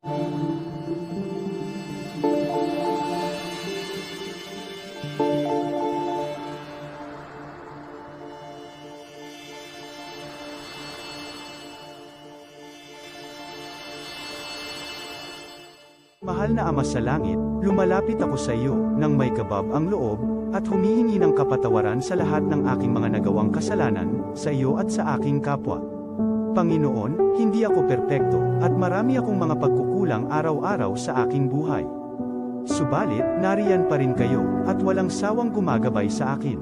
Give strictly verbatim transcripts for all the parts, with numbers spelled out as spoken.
Mahal na Ama sa Langit, lumalapit ako sa iyo nang may kabab ang loob, at humihingi ng kapatawaran sa lahat ng aking mga nagawang kasalanan, sa iyo at sa aking kapwa. Panginoon, hindi ako perpekto, at marami akong mga pagkukulang araw-araw sa aking buhay. Subalit, nariyan pa rin kayo, at walang sawang gumagabay sa akin.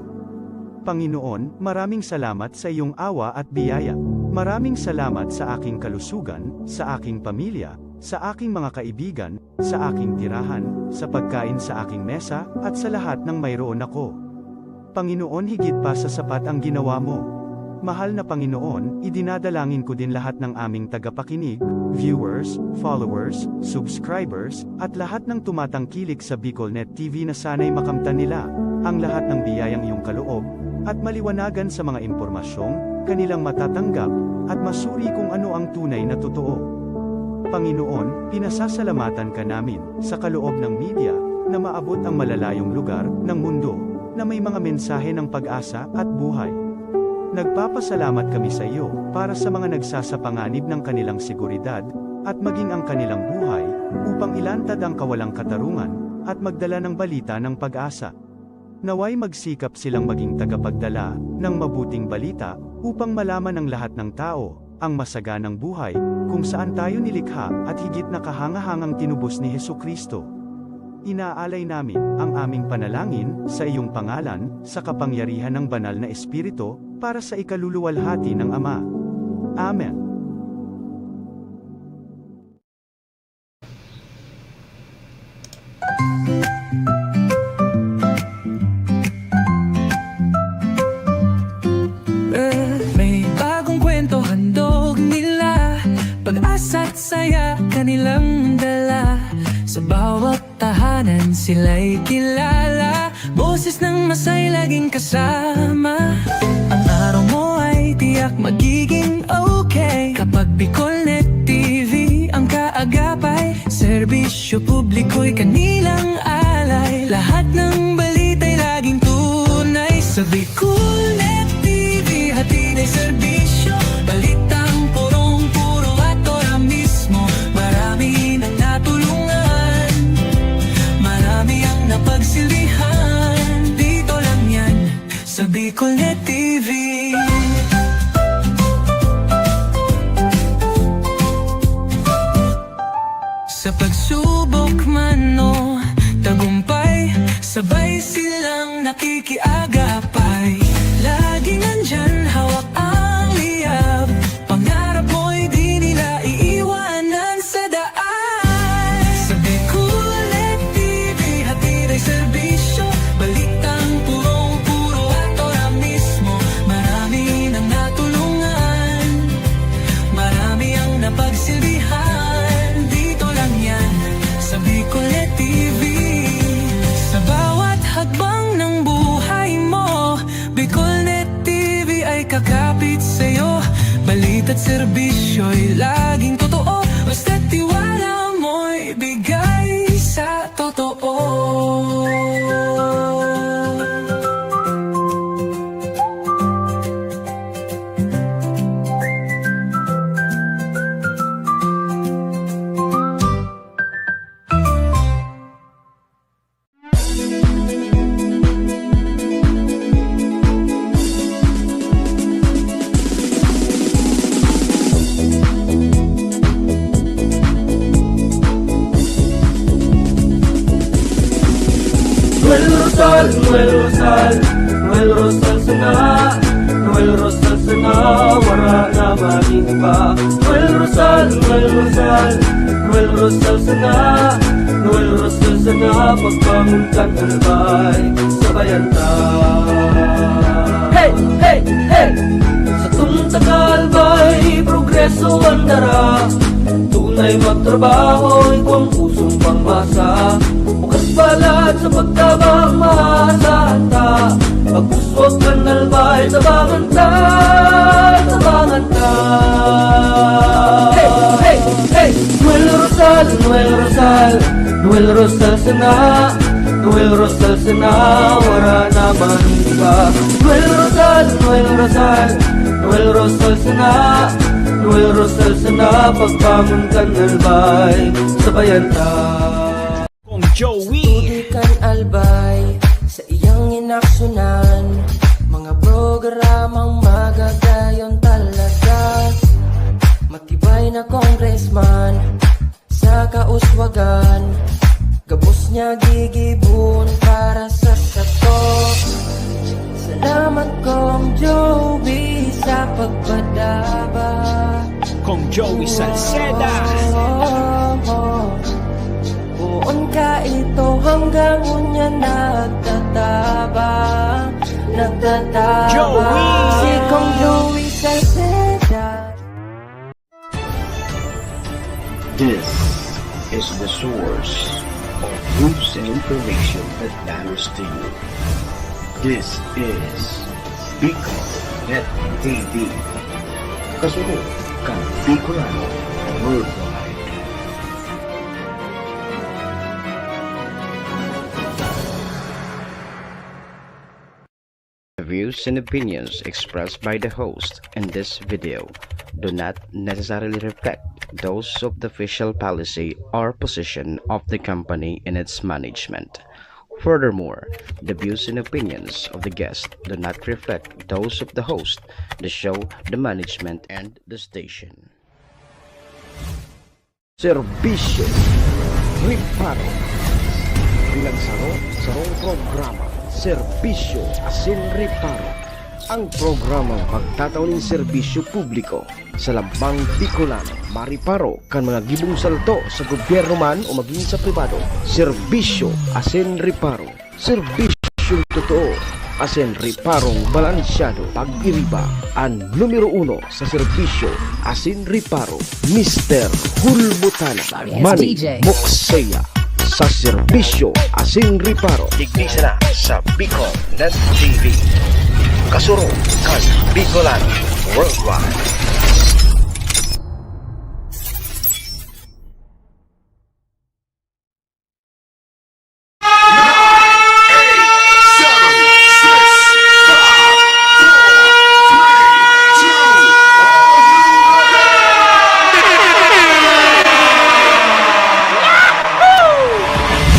Panginoon, maraming salamat sa iyong awa at biyaya. Maraming salamat sa aking kalusugan, sa aking pamilya, sa aking mga kaibigan, sa aking tirahan, sa pagkain sa aking mesa, at sa lahat ng mayroon ako. Panginoon, higit pa sa sapat ang ginawa mo. Mahal na Panginoon, idinadalangin ko din lahat ng aming tagapakinig, viewers, followers, subscribers, at lahat ng tumatangkilik sa Bicolnet T V na sana'y makamtan nila ang lahat ng biyayang iyong kaloob, at maliwanagan sa mga impormasyong kanilang matatanggap, at masuri kung ano ang tunay na totoo. Panginoon, pinasasalamatan ka namin sa kaloob ng media na maabot ang malalayong lugar ng mundo na may mga mensahe ng pag-asa at buhay. Nagpapasalamat kami sa iyo para sa mga nagsasapanganib ng kanilang seguridad at maging ang kanilang buhay upang ilantad ang kawalang katarungan at magdala ng balita ng pag-asa. Naway magsikap silang maging tagapagdala ng mabuting balita upang malaman ng lahat ng tao ang masaganang buhay kung saan tayo nilikha at higit na kahangahangang tinubos ni Jesu-Cristo. Inaalay namin ang aming panalangin sa iyong pangalan, sa kapangyarihan ng Banal na Espiritu, para sa ikaluluwalhati ng Ama. Amen. May bagong kwento handog nila, pag-asa't saya kanilang dala. Sa bawat tahanan sila'y kilala, boses ng masay laging kasama. Ang araw mo ay tiyak magiging okay kapag Bicolnet T V ang kaagapay. Serbisyo publiko'y kanilang alay, lahat ng balita'y laging tunay. Sa Bicolnet T V, hatid ay serbisyo, balitang purong-puro at ora mismo. Marami nang natulungan, marami ang napagsilbihan. Dito lang yan, sa Bicolnet T V. Sa pagsubok man o tagumpay, sabay silang nakikiagapay. Laging nandyan, hawak ang liyab. Pangarap mo'y di nila iiwanan sa daan. Sa Bicolnet T V, hatid ay serbisyo, balitang purong-puro at ora mismo. Marami nang natulungan, marami ang napagsilbihan. Dito lang yan, sa Bicolnet T V. Sa bawat hakbang ng buhay mo, Bicolnet T V ay kakapit sa'yo. Balita't serbisyo'y laging totoo, basta't tiwala mo'y bigay sa totoo. Noel Rosal, Noel Rosal, Noel Rosal sana, Noel Rosal sana, wala na maging iba. Noel Rosal, Noel Rosal, Noel Rosal sana, Noel Rosal sana, pagbangon kan Albay, sabayan ta. Hey, hey, hey! Satong taga Albay, progreso ang dara. Tunay magtrabaho, ito ang pusong pangmasa. Bukas balat sa pagtabang, maasahan ta. Pagpuswag kan Albay, tabangan ta, tabangan ta. Hey, hey, hey! Noel Rosal, Noel Rosal sana, Noel Rosal sana, wala na man iba. Noel Rosal, Noel Rosal, Noel Rosal sana, Noel Rosal sana, pagpamon kan Albay, sabayan ta. Kong Joey. Tudoy kan Albay, sa iyang inaksunan, mga programang magagayon talaga. Matibay na congressman, sa kauswagan, gabos niya gigibon para sa sato. Salamat, Kong Joey, sa pagpadaba. Kong Joey Salceda. Oh, oh, oh. Poon ka ito hanggang unya nagtatabang, nagtatabang. Joey. Si Kong Joey Salceda. This is the source of news and information that matters to you. This is Bicol Net T V. Kasunod kan Bicolano Worldwide. The views and opinions expressed by the host in this video do not necessarily reflect those of the official policy or position of the company and its management. Furthermore, the views and opinions of the guest do not reflect those of the host, the show, the management, and the station. Serbisyo Reparo. Bilang saro, sarong programa, Serbisyo asin Reparo. Ang programang magtatao nin serbisyo publiko sa lambang Bicolano, mareparo kan mga gibong salto sa gobyerno man o magin sa pribado. Serbisyo asin Reparo. Serbisyong totoo asin reparong balansyado. Pag-iriba, an numero uno sa serbisyo asin reparo, Mister Hulbutana. Yes, Manny D J. Moksea sa serbisyo asin reparo. Digdi sana sa Bicol Net T V. Kasurog kan Bicolano Worldwide.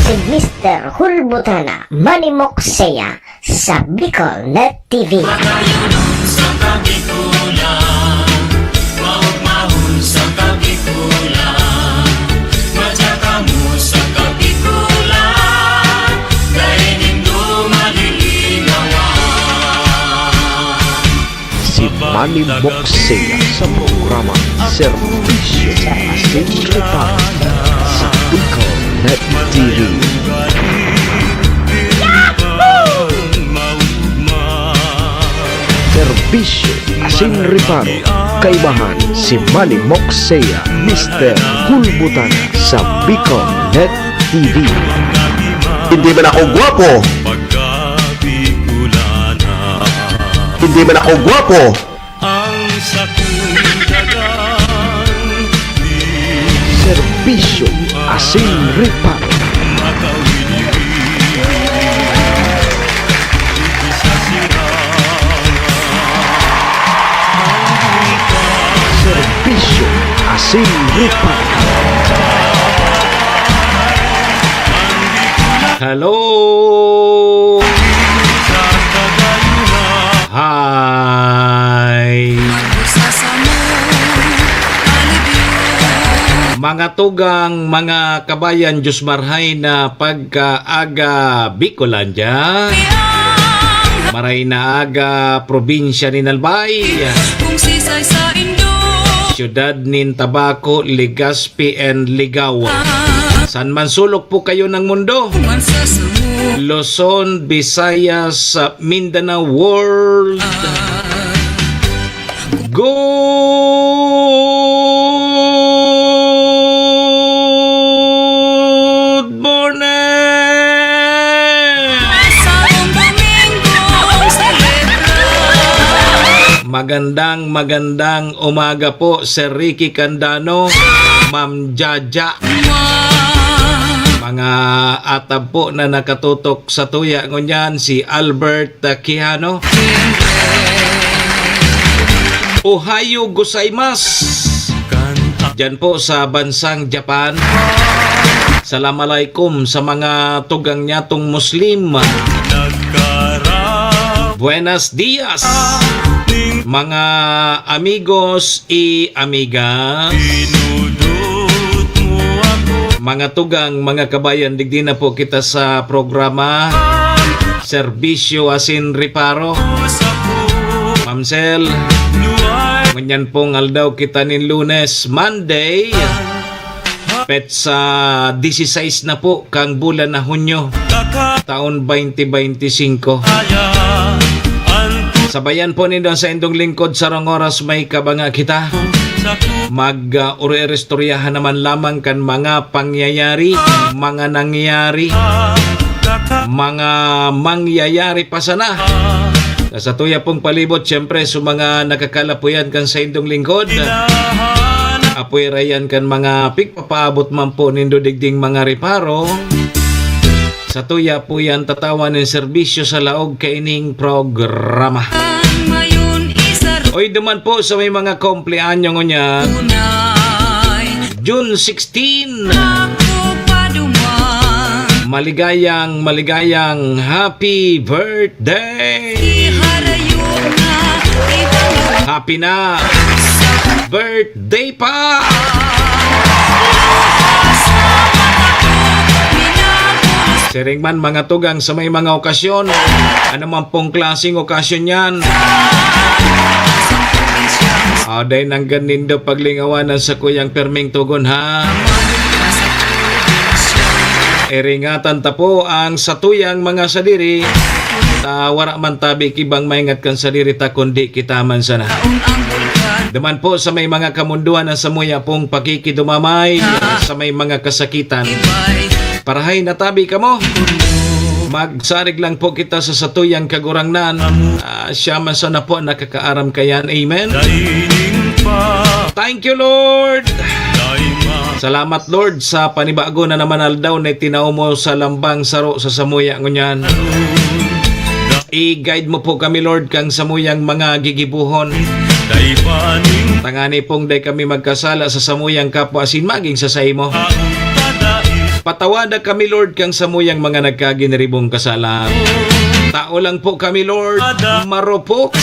Si Mister Hulbutana, Manny Moksea, sa Bicol Net T V. Magayon sa Kabikulan, maugmahon sa Kabikulan, madya kamo sa Kabikulan, dai nindo malilinawan. Si Manny Moksea sa programa Serbisyo asin Reparo sa Bicol Net T V. Serbisyo asin reparo, kaibahan si Manny Moksea, Mister Hulbutana sa Bicol Net T V. Hindi man ako gwapo. Hindi man ako gwapo. Ang sakong dagang Serbisyo asin reparo. Serbisyo asin reparo. Hello! Hi! Mga tugang, mga kabayan, Diyos marhay na pagkaaga, Bicolandia. Maray na aga, probinsya nin Albay. Kung sisay sa indo. Siyudad nin Tabaco, Legazpi and Ligao. San man sulok po kayo ng mundo. Luzon, Visayas, Mindanao, World. Good morning! Magandang, magandang umaga po, Sir Ricky Candano, Ma'am Jaja. Mga atab po na nakatutok sa tuya ngunyan, si Albert, ah, Quijano. Ohayo gozaimasu. Diyan po sa bansang Japan. Salam alaikum sa mga tugang nyatong Muslim. Buenas dias, mga amigos y amigas. Mga tugang, mga kabayan, digdi na po kita sa programa Serbisyo asin Reparo. Mamsel, ngunyan pong aldaw kita nin Lunes, Monday, petsa dieciséis na po kang bulan na Hunyo, taon twenty twenty-five. Sabayan po nindo ang saindong lingkod, sarong oras may kabanga kita. Mag, ah, uri-iristoryahan naman lamang kan mga pangyayari, mga nangyayari, mga mangyayari pa sana. Sa satuya pong palibot, siyempre, sa mga nakakalapuyan kan saindong lingkod, apwera yan kan mga pigpapaabot man po nindo digding mga reparo. Satuya po yan tatawan nin serbisyo sa laog kaining programa. Oy, duman po sa may mga kumpleanyo ngunyan. June sixteen. Maligayang, maligayang happy birthday! Happy na! Birthday pa! Siring man, mga tugang, sa may mga okasyon, ano man pong klaseng okasyon yan. Ah, dai nanggad nindo paglingawan ang sakuyang perming tugon, ha? Iringatan ta po ang satuyang mga sadiri, ta wara man tabi kibang maingat kan sadiri ta, kundi kita man sana. Duman po sa may mga kamundoan na samuya pong pakikidumamay, sa may mga kasakitan. Parahay na tabi kamo. Magsarig lang po kita sa satuyang Kagurangnan. Ah, siya man sana po ang nakakaaram kayan. Amen. Thank you, Lord. Salamat, Lord, sa panibago na naman aldaw na itinao mo sa lambang saro sa samuya ngunyan. I-guide mo po kami, Lord, kang samuyang mga gigibohon. Tangani pong dai kami magkasala sa samuyang kapwa asin magin sa saimo. Patawada kami, Lord, kang samuyang mga nagkaginiribong kasala. Tao lang po kami, Lord, marupok,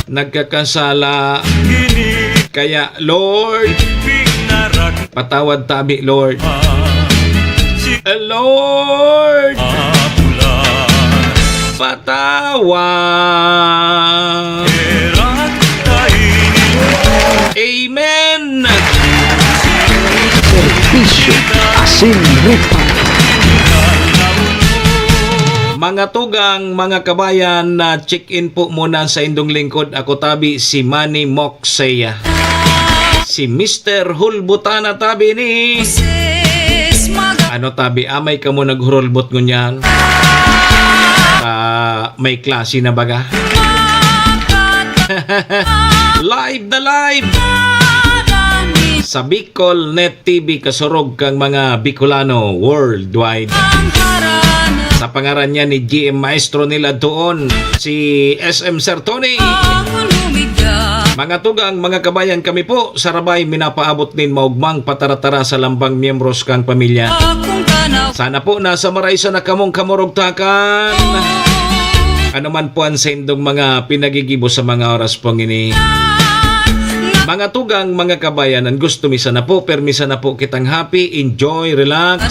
nagkakasala. Kaya, Lord, patawad tabi, Lord. Lord, patawad. Amen. Serbisyo asin reparo. Mga tugang, mga kabayan, na check-in po muna sa indong lingkod. Ako tabi si Manny Moxey. Si Mister Hulbutana tabi ni. Ano tabi, amay kamo naghurulbot ngunyan? Ah, may klase na baga. Live na live! Sa Bicol Net T V, kasurog kang mga Bicolano worldwide. Sa pangaran niya ni G M Maestro nila doon, si S M Sir Tony. Mga tugang, mga kabayan, kami po sa Rabay minapaabot nin maugmang pataratara sa lambang miyembros kang pamilya. Sana po nasa maraysa na kamong kamurugtakan. Ano man po ang saindong mga pinagigibo sa mga oras pong ini. Mga tugang, mga kabayan, ang gusto mi sana po, permi sana po kitang happy, enjoy, relax.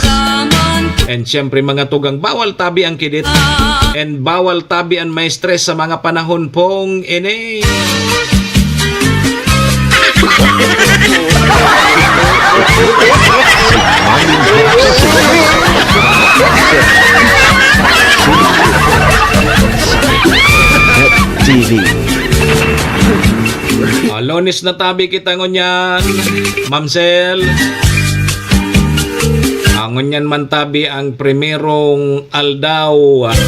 And siyempre, mga tugang, bawal tabi ang kidit. And bawal tabi ang ma-stress sa mga panahon pong ini. T V. Ah, Lunes na tabi kita ngunyan, Mamsel. Ah, ngunyan man tabi ang primerong aldaw, ah,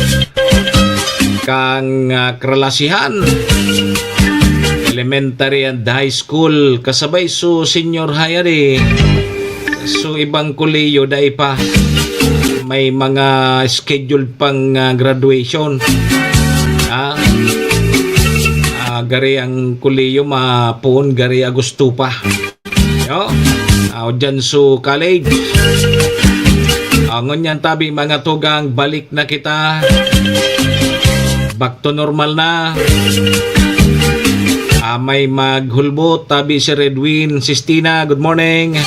kang, ah, kalalasihan, elementary and high school, kasabay su senior high, ari. So, ibang kolehiyo, dai pa. May mga scheduled pang, ah, graduation. Ah, ah, gari ang kolehiyo, mapoon, gari Agosto pa. Yo? Ah, dyan so college. Ah, ngunyan tabi, mga tugang, balik na kita. Back to normal na. Ah, may maghulbot, tabi si Redwin Sistina. Good morning.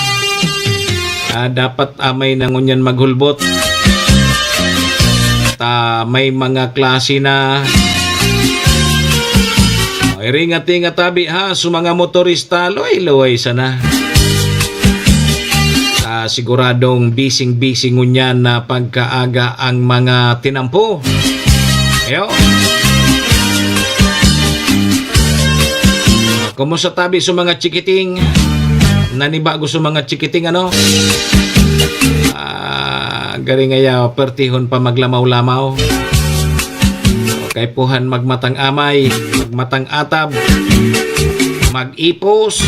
Ah, dapat, ah, may na ngunyan maghulbot. Ta may mga klase na. Oh, iringat-ingat tabi ha, sa mga motorista, luway-luway sana. Ah, siguradong bising-bising ngunyan na pagkaaga ang mga tinampo. Ayo. Kumusta tabi sa mga chikiting? Nanibago sa mga chikiting, ano? Ah, garing ngaya, pertihon pa maglamaw-lamaw. Kaipuhan magmatang amay, magmatang atab, mag-ipos.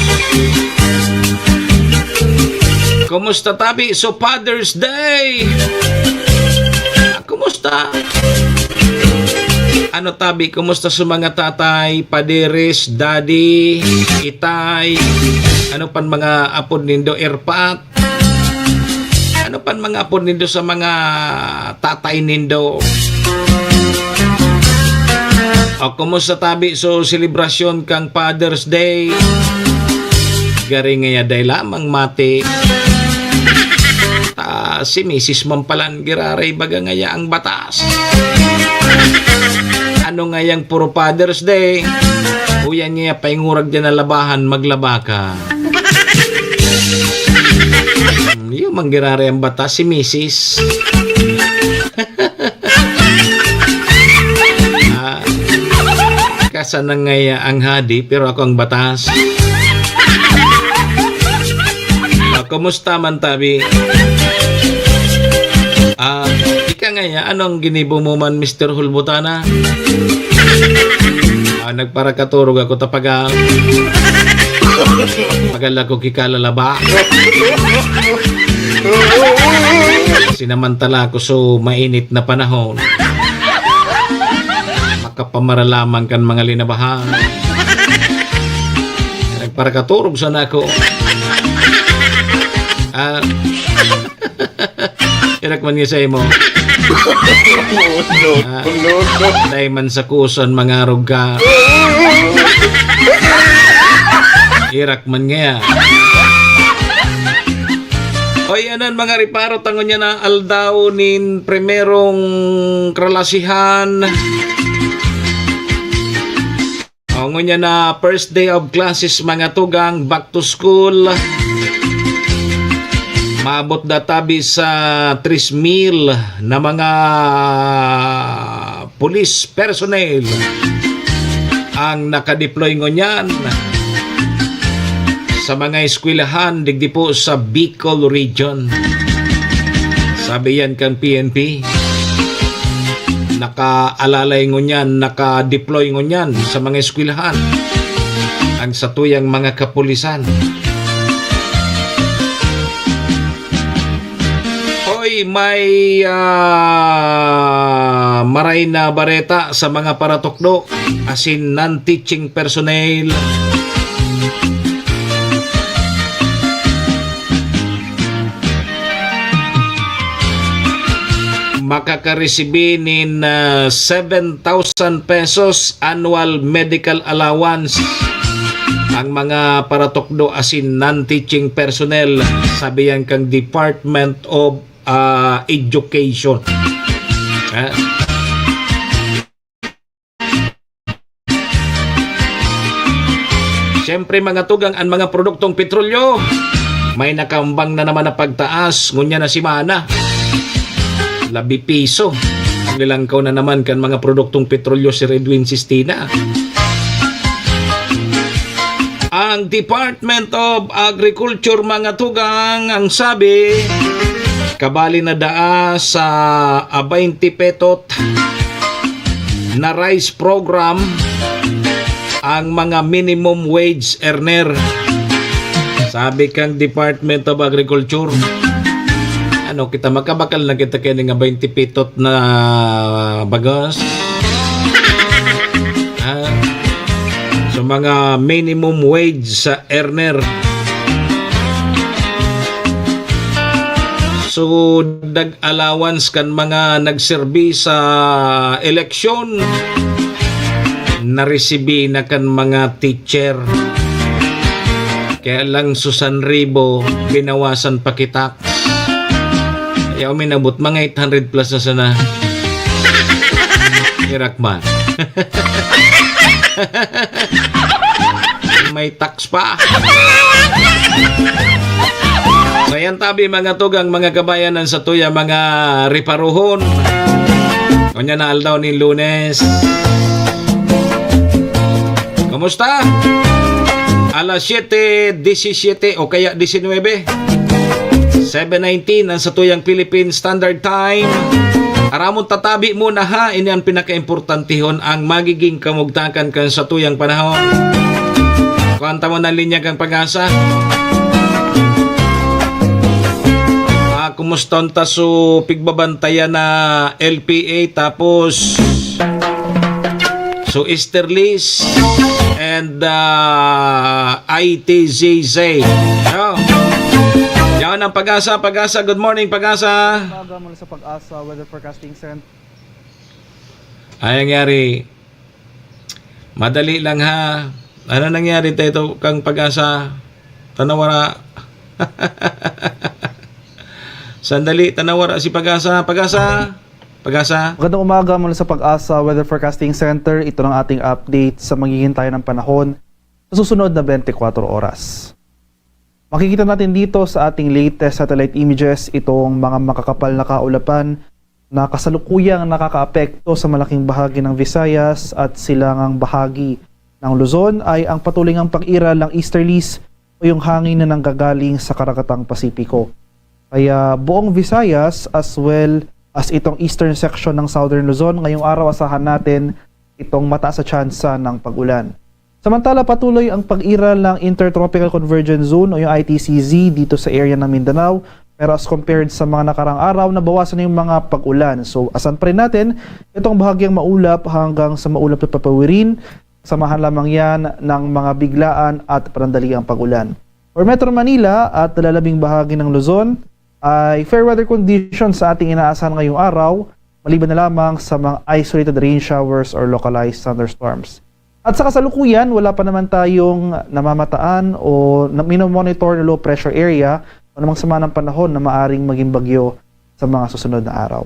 Kumusta tabi? So, Father's Day! Ah, kumusta? Ano tabi? Kumusta sa mga tatay, paderes, daddy, itay? Ano pan mga apod nindo, erpat? Ano pan mga apod nindo sa mga tatay nindo? O, kumusta tabi so selebrasyon kang Father's Day? Gari ngaya day lamang mati. Ta, si misis man palan giraray baga ngaya ang batas. Ano ngayang puro Father's Day? Uyan niya, paingurag dyan na labahan, maglaba ka. Hmm, yung manggirari ang batas, si misis. Ah, kasana ngaya ang hadi, pero ako ang batas. Ah, kumusta man, tabi? Ah, ika ngaya, anong ginibo mo man, Mister Hulbutana? Ah, nagparakaturog ako, tapaga. Pagal ako kikalalaba. Sinamantala ko so mainit na panahon. Makapamaralaman kan mga linabahan. Nagparakaturog sana ako. Ah, irak man nga sa imo. No, Ah, no, no. Dai man sa kuson, mangarog ka. Irak man ngaya. Oy, anan, mga reparo, tangon niya na aldaw nin primerong kalasihan. O, ngunyan na first day of classes, mga tugang, back to school. Maabot na tabi sa tres mil na mga police personnel ang nakadeploy ngunyan sa mga eskwelahan digdi po sa Bicol Region. Sabi yan kan P N P, nakaalalay ngunyan, nakadeploy ngunyan sa mga eskwelahan ang satuyang mga kapulisan. Hoy, may, ah, maray na bareta sa mga paratukdo, asin non-teaching personnel. Makakaresibi nin, ah, seven thousand pesos annual medical allowance ang mga paratukdo asin non-teaching personnel, sabi yan kang Department of, ah, Education. Ah. Siyempre, mga tugang, ang mga produktong petrolyo, may nakambang na naman na pagtaas, ngunyan na semana. Labi piso. Nilangkaw na naman kan mga produktong petrolyo si Redwin Sistina. Ang Department of Agriculture, mga tugang, ang sabi, kabali na daa sa a baynte petot na raise program ang mga minimum wage earner. Sabi kang Department of Agriculture, ano kita, makabakal na kita kaya nga twenty pitot na bagas? Ha? So, mga minimum wage sa earner. So, nag-allowance kan mga nagserbi sa eleksyon, naresibi na kan mga teacher. Kaya lang, susan ribo, binawasan pa kita. Ayaw minabot, mga eight hundred plus na sana. Irak man. May tax pa. So, yan tabi, mga tugang, mga kabayan, ang satuya, mga riparuhon. Unya na aldaw nin Lunes. Kumusta? Alas siete disisiete o kaya disinwebe. Seven nineteen ang satuyang Philippine Standard Time. Aramon tatabi muna ha, ini ang pinakaimportantihon, ang magiging kamugtakan kan satuyang panahon. Kuwanta mo ng linya kang Pag-asa. Ah, kumusta ta so pigbabantayan na L P A, tapos so Easterlies and, ah, I T Z Z. Yo. Yan ang Pag-asa, Pag-asa. Good morning, Pag-asa. Umaga mula sa Pag-asa Weather Forecasting Center. Ay, nangyari. Madali lang, ha. Ano nangyari ta ito kang Pag-asa? Tanawara. Sandali, tanawara si Pag-asa. Pag-asa? Pag-asa? Magandang umaga mula sa Pag-asa Weather Forecasting Center. Ito ang ating update sa magiging tayo ng panahon sa susunod na twenty-four oras. Makikita natin dito sa ating latest satellite images itong mga makakapal na kaulapan na kasalukuyang nakakaapekto sa malaking bahagi ng Visayas at silangang bahagi ng Luzon ay ang patuloy ngang pag-iral ng easterlies o yung hangin na nanggagaling sa Karakatang Pasipiko. Kaya buong Visayas as well as itong eastern section ng Southern Luzon, ngayong araw asahan natin itong mataas na tsansa ng pag-ulan. Samantala, patuloy ang pag-iral ng Intertropical Convergence Zone o yung I T C Z dito sa area ng Mindanao. Pero as compared sa mga nakarang araw, nabawasan na yung mga pag-ulan. So, asan pa rin natin itong bahagyang maulap hanggang sa maulap na papawirin. Samahan lamang yan ng mga biglaan at panandaliang pag-ulan. For Metro Manila at nalalabing bahagi ng Luzon, ay fair weather conditions sa ating inaasahan ngayong araw, maliban na lamang sa mga isolated rain showers or localized thunderstorms. At sa kasalukuyan, wala pa naman tayong namamataan o na-, minomonitor na low pressure area o namang sama ng panahon na maaring maging bagyo sa mga susunod na araw.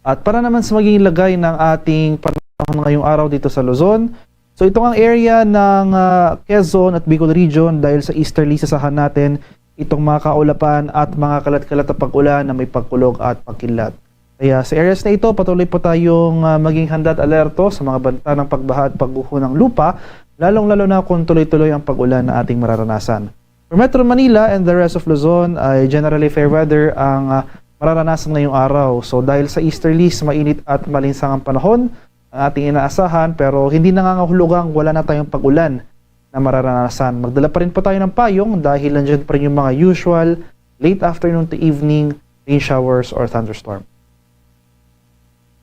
At para naman sa magiging lagay ng ating panahon ngayong araw dito sa Luzon, so itong ang area ng, ah, Quezon at Bicol Region, dahil sa easterly, sasahan natin itong mga kaulapan at mga kalat-kalat na pag-ulan na may pagkulog at pagkidlat. Kaya sa areas na ito, patuloy po tayong, ah, maging handa at alerto sa mga banta ng pagbaha at pagguho ng lupa, lalong-lalo na kung tuloy-tuloy ang pag-ulan na ating mararanasan. For Metro Manila and the rest of Luzon ay generally fair weather ang, ah, mararanasan ngayong araw. So, dahil sa easterlies, mainit at malinsang ang panahon, ang ating inaasahan, pero hindi nangangahulugang wala na tayong pag-ulan na mararanasan. Magdala pa rin po tayo ng payong dahil nandiyan pa rin yung mga usual late afternoon to evening rain showers or thunderstorm.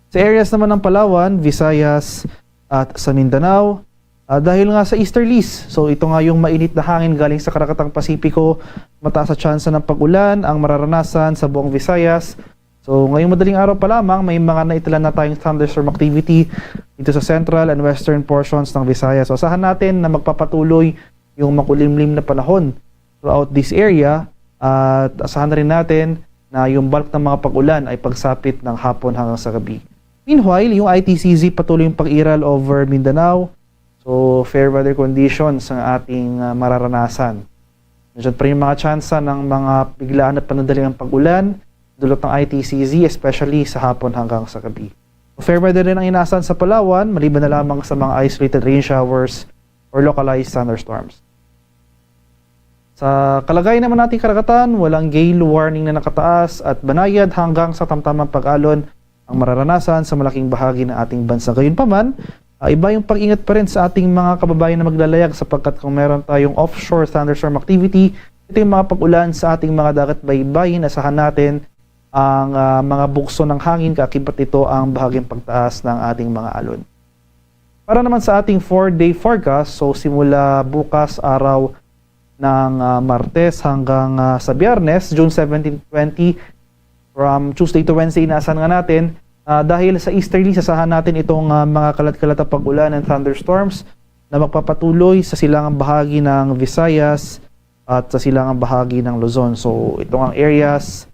Sa areas naman ng Palawan, Visayas, at sa Mindanao, ah, dahil nga sa easterlies, so ito nga yung mainit na hangin galing sa Karakatang Pasipiko, mataas sa tsansa ng pag-ulan ang mararanasan sa buong Visayas. So, ngayong madaling araw pa lamang, may mga naitala na tayong thunderstorm activity dito sa central and western portions ng Visayas. So, asahan natin na magpapatuloy yung makulimlim na panahon throughout this area, at asahan na rin natin na yung bulk ng mga pag-ulan ay pagsapit ng hapon hanggang sa gabi. Meanwhile, yung I T C Z patuloy yung pag-iral over Mindanao. So, fair weather conditions ang ating, ah, mararanasan. Nandiyan pa rin yung mga tsansa ng mga biglaan at panandaliang pag-ulan, dulot ng I T C Z, especially sa hapon hanggang sa gabi. Fair weather rin ang inaasahan sa Palawan, maliban na lamang sa mga isolated rain showers or localized thunderstorms. Sa kalagayan naman nating karagatan, walang gale warning na nakataas at banayad hanggang sa tamtamang pag-alon ang mararanasan sa malaking bahagi ng ating bansa. Gayunpaman, Ah, iba yung pag-ingat pa rin sa ating mga kababayan na maglalayag, sapagkat kung meron tayong offshore thunderstorm activity, ito yung mga pag-ulan sa ating mga dagat baybayin. Asahan natin ang, ah, mga bugso ng hangin, kaakibat nito ang bahaging pagtaas ng ating mga alon. Para naman sa ating four-day forecast, so simula bukas, araw ng, ah, Martes hanggang, ah, sa Biyernes, June seventeen, twenty, from Tuesday to Wednesday, inaasahan nga natin, ah, dahil sa easterly, asahan natin itong, ah, mga kalat-kalat na pag-ulan and thunderstorms na magpapatuloy sa silangang bahagi ng Visayas at sa silangang bahagi ng Luzon. So, itong ang areas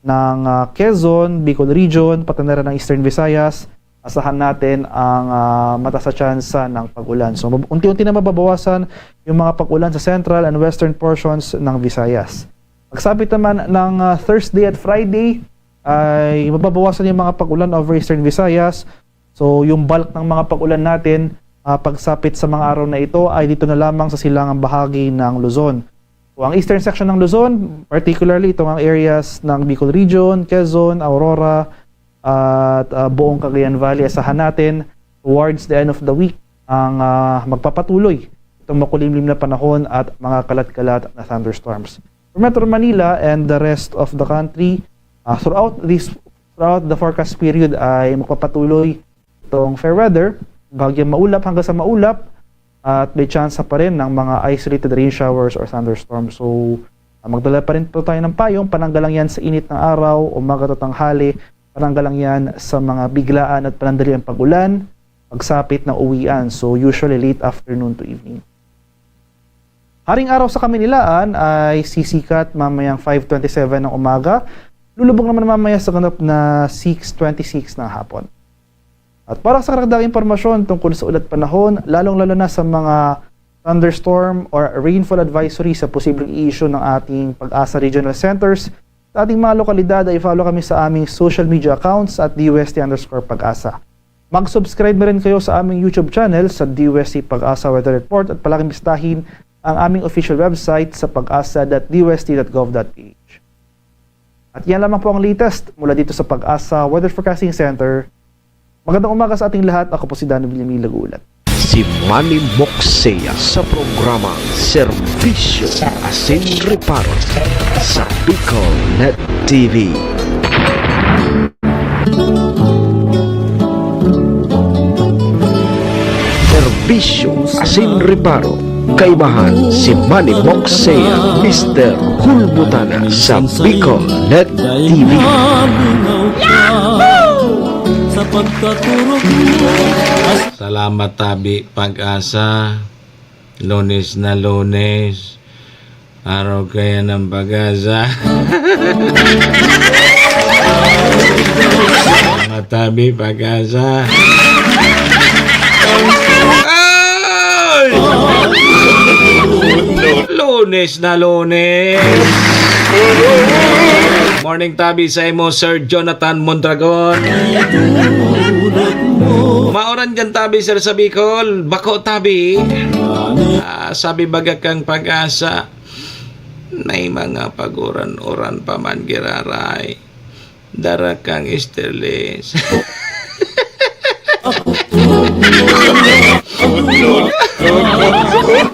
ng, ah, Quezon, Bicol Region, pati na rin ang Eastern Visayas, asahan natin ang, ah, mataas na tsansa ng pag-ulan. So, mab-, unti-unti na mababawasan yung mga pag-ulan sa central and western portions ng Visayas. Pagsapit naman ng, ah, Thursday at Friday, ay mababawasan yung mga pag-ulan over Eastern Visayas. So, yung bulk ng mga pag-ulan natin, ah, pagsapit sa mga araw na ito ay dito na lamang sa silangang bahagi ng Luzon. So, ang eastern section ng Luzon, particularly itong ang areas ng Bicol Region, Quezon, Aurora, at, ah, buong Cagayan Valley, asahan natin towards the end of the week ang, ah, magpapatuloy itong makulimlim na panahon at mga kalat-kalat na thunderstorms. For Metro Manila and the rest of the country, ah, throughout this, throughout the forecast period ay magpapatuloy itong fair weather, bahagyang maulap hanggang sa maulap, at may tsansa pa rin ng mga isolated rain showers or thunderstorms. So, ah, magdala pa rin po tayo ng payong, panangga lang yan sa init ng araw, umaga to tanghali, panangga lang yan sa mga biglaan at panandaliang pag-ulan, pagsapit ng uwian. So, usually late afternoon to evening. Haring araw sa Kamaynilaan ay sisikat mamayang five twenty-seven ng umaga, lulubog naman mamaya sa ganap na six twenty-six ng hapon. At para sa karagdagang impormasyon tungkol sa ulat panahon, lalong-lalo na sa mga thunderstorm or rainfall advisory sa posibleng i-issue ng ating PAGASA Regional Centers, sa ating mga lokalidad ay follow kami sa aming social media accounts at D U S T underscore PAGASA. Mag-subscribe na rin kayo sa aming YouTube channel sa D U S T PAGASA Weather Report at palaging bisitahin ang aming official website sa pagasa dot D U S T dot gov dot P H. At yan lamang po ang latest mula dito sa PAGASA Weather Forecasting Center. Magandang umaga sa ating lahat. Ako po si Danny Villamil, nag-uulat. Si Manny Moxea sa programang Serbisyo Asin Reparo sa Bicol Net T V. Serbisyo Asin Reparo. Kaibahan si Manny Moxea, Mister Hulbutana sa Bicol Net T V. Sa pagkaturog mo. Salamat, Tabi PAGASA. Lunes na Lunes. Araw kaya ng PAGASA. Mga Tabi PAGASA. Ay! Lunes na Lunes. Morning, Tabi, sa imo, Sir Jonathan Mondragon. Maoran dyan, Tabi, sir, sa Bicol. Bako, Tabi. Ah, sabi baga kang PAGASA, may mga paguran-uran pa man giraray. Dara kang Easterlies.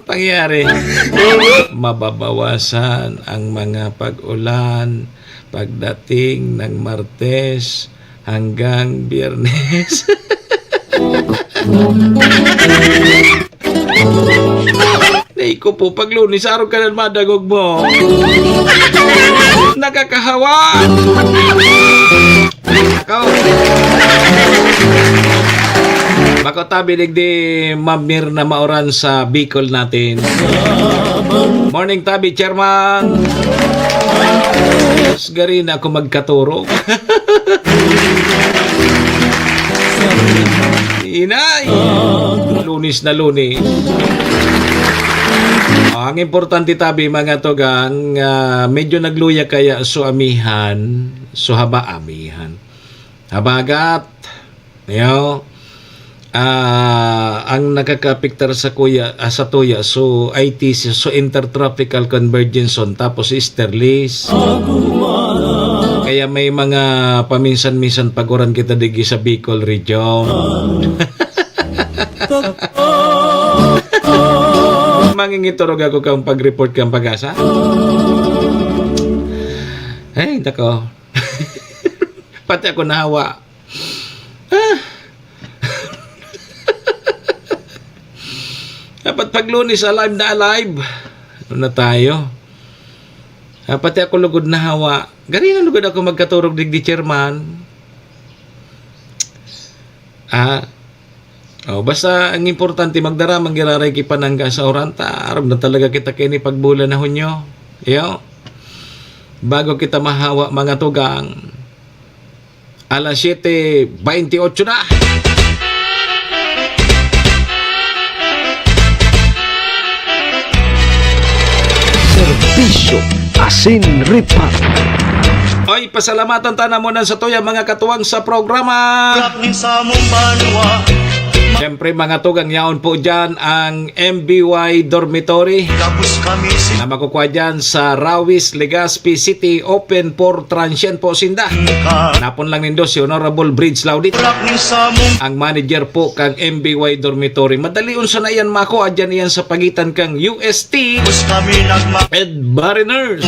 Pangyayari, mababawasan ang mga pag-ulan pagdating ng Martes hanggang Biyernes. Nay ko po, pag Lunes, araw ka na madangog mo. Nakakahawa! Ako. Bako, Tabi, digdi, Ma'am Mirna Maoran sa Bicol natin. Morning, Tabi, Chairman. Diyos, gari na ako magkaturog. Inay! Lunes na Lunes. Ang importante, Tabi, mga tugang, ah, medyo nagluya kaya so amihan, so haba amihan. Habagat, yo, ah, ang nakakaapektar sa kuya, ah, sa tuya, so I T C, so Intertropical Convergence Zone, tapos Easterlies. Kaya may mga paminsan-minsan paguran kita digi sa Bicol Region. Mangingiturog ako kang pag-report kang PAGASA. Ay, nako. Pati ako nahawa. Ah. Dapat pag Lunes, alive na alive. Ano na tayo? Ah, pati ako lugod nahawa. Gari na lugod ako magkaturog digdi, chairman. Ah, oh, basta ang importante, magdara man giraray ki panangga sa uran ta. Arog na talaga kita kini pagbulan na Hunyo. Iyo. Bago kita mahawa, mga tugang. Alas siyete bentiocho na. Serbisyo asin reparo. Oy, pasalamatan ta na muna sa tuya, mga katuwang sa programa. Rak nin samong banwa. Siyempre, mga tugang, yaon po dyan ang M B Y Dormitory Gabos kami si na makukuha dyan sa Rawis, Legazpi City, open for transient po sinda. Napon lang nindo si Honorable Bridge Laudit, Rak nin samong ang manager po kang M B Y Dormitory. Madali unsa na yan, mako, adyan iyan sa pagitan kang U S T Gabos kami nagma- Ed Mariners.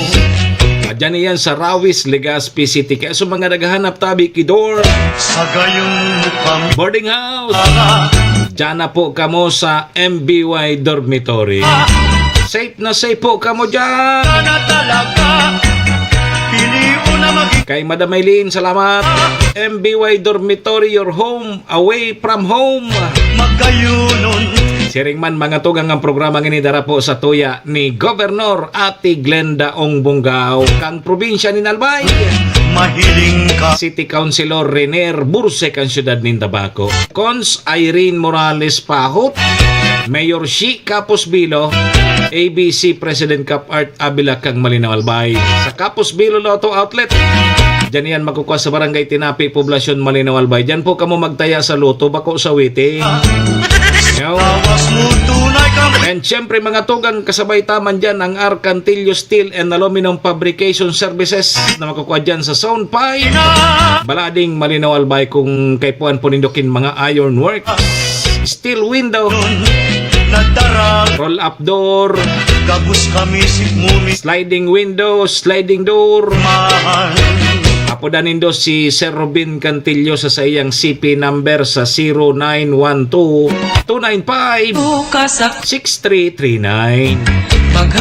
Adyan iyan sa Rawis, Legazpi City. Kaya sa mga naghahanap tabi ki dorm, sa gayon mo kami boarding house, dyan na po kamo sa M B Y Dormitory. Safe na safe po kamo dyan. Sana talaga, pili mo na mag- Kay Madam Eileen, salamat. M B Y Dormitory, your home, away from home. Magkayunon. Siring man, mga tugang, ang programa ngini dara po sa tuya ni Governor Ate Glenda Ong Bongao, kang probinsya nin Albay. Mahiling ka. City Councilor Renier Burse, kang siyudad nin Tabaco. Cons Irene Morales Pahot, Mayor Shi Capos Bilo, A B C President Cap Art Avila, kang Malinao Albay. Sa Capos Bilo Lotto Outlet, dyan yan makukuha sa Barangay Tinapi, Poblacion, Malinao Albay. Dyan po kamo magtaya sa Lotto, bako sa witi. Yo. And siyempre, mga tugang, kasabay ta man dyan ang Arcantillo Steel and Aluminum Fabrication Services na makukuha dyan sa Zone five, Balading, Malinao Albay. Kung kaipuhan po nindo kin mga iron work, steel window, roll-up door, gabos kami si Mumi, sliding window, sliding door. Mahal. Apodan nindo si Sir Robin Cantillo sa saiyang C P number sa zero nine one two, two nine five, six three three nine.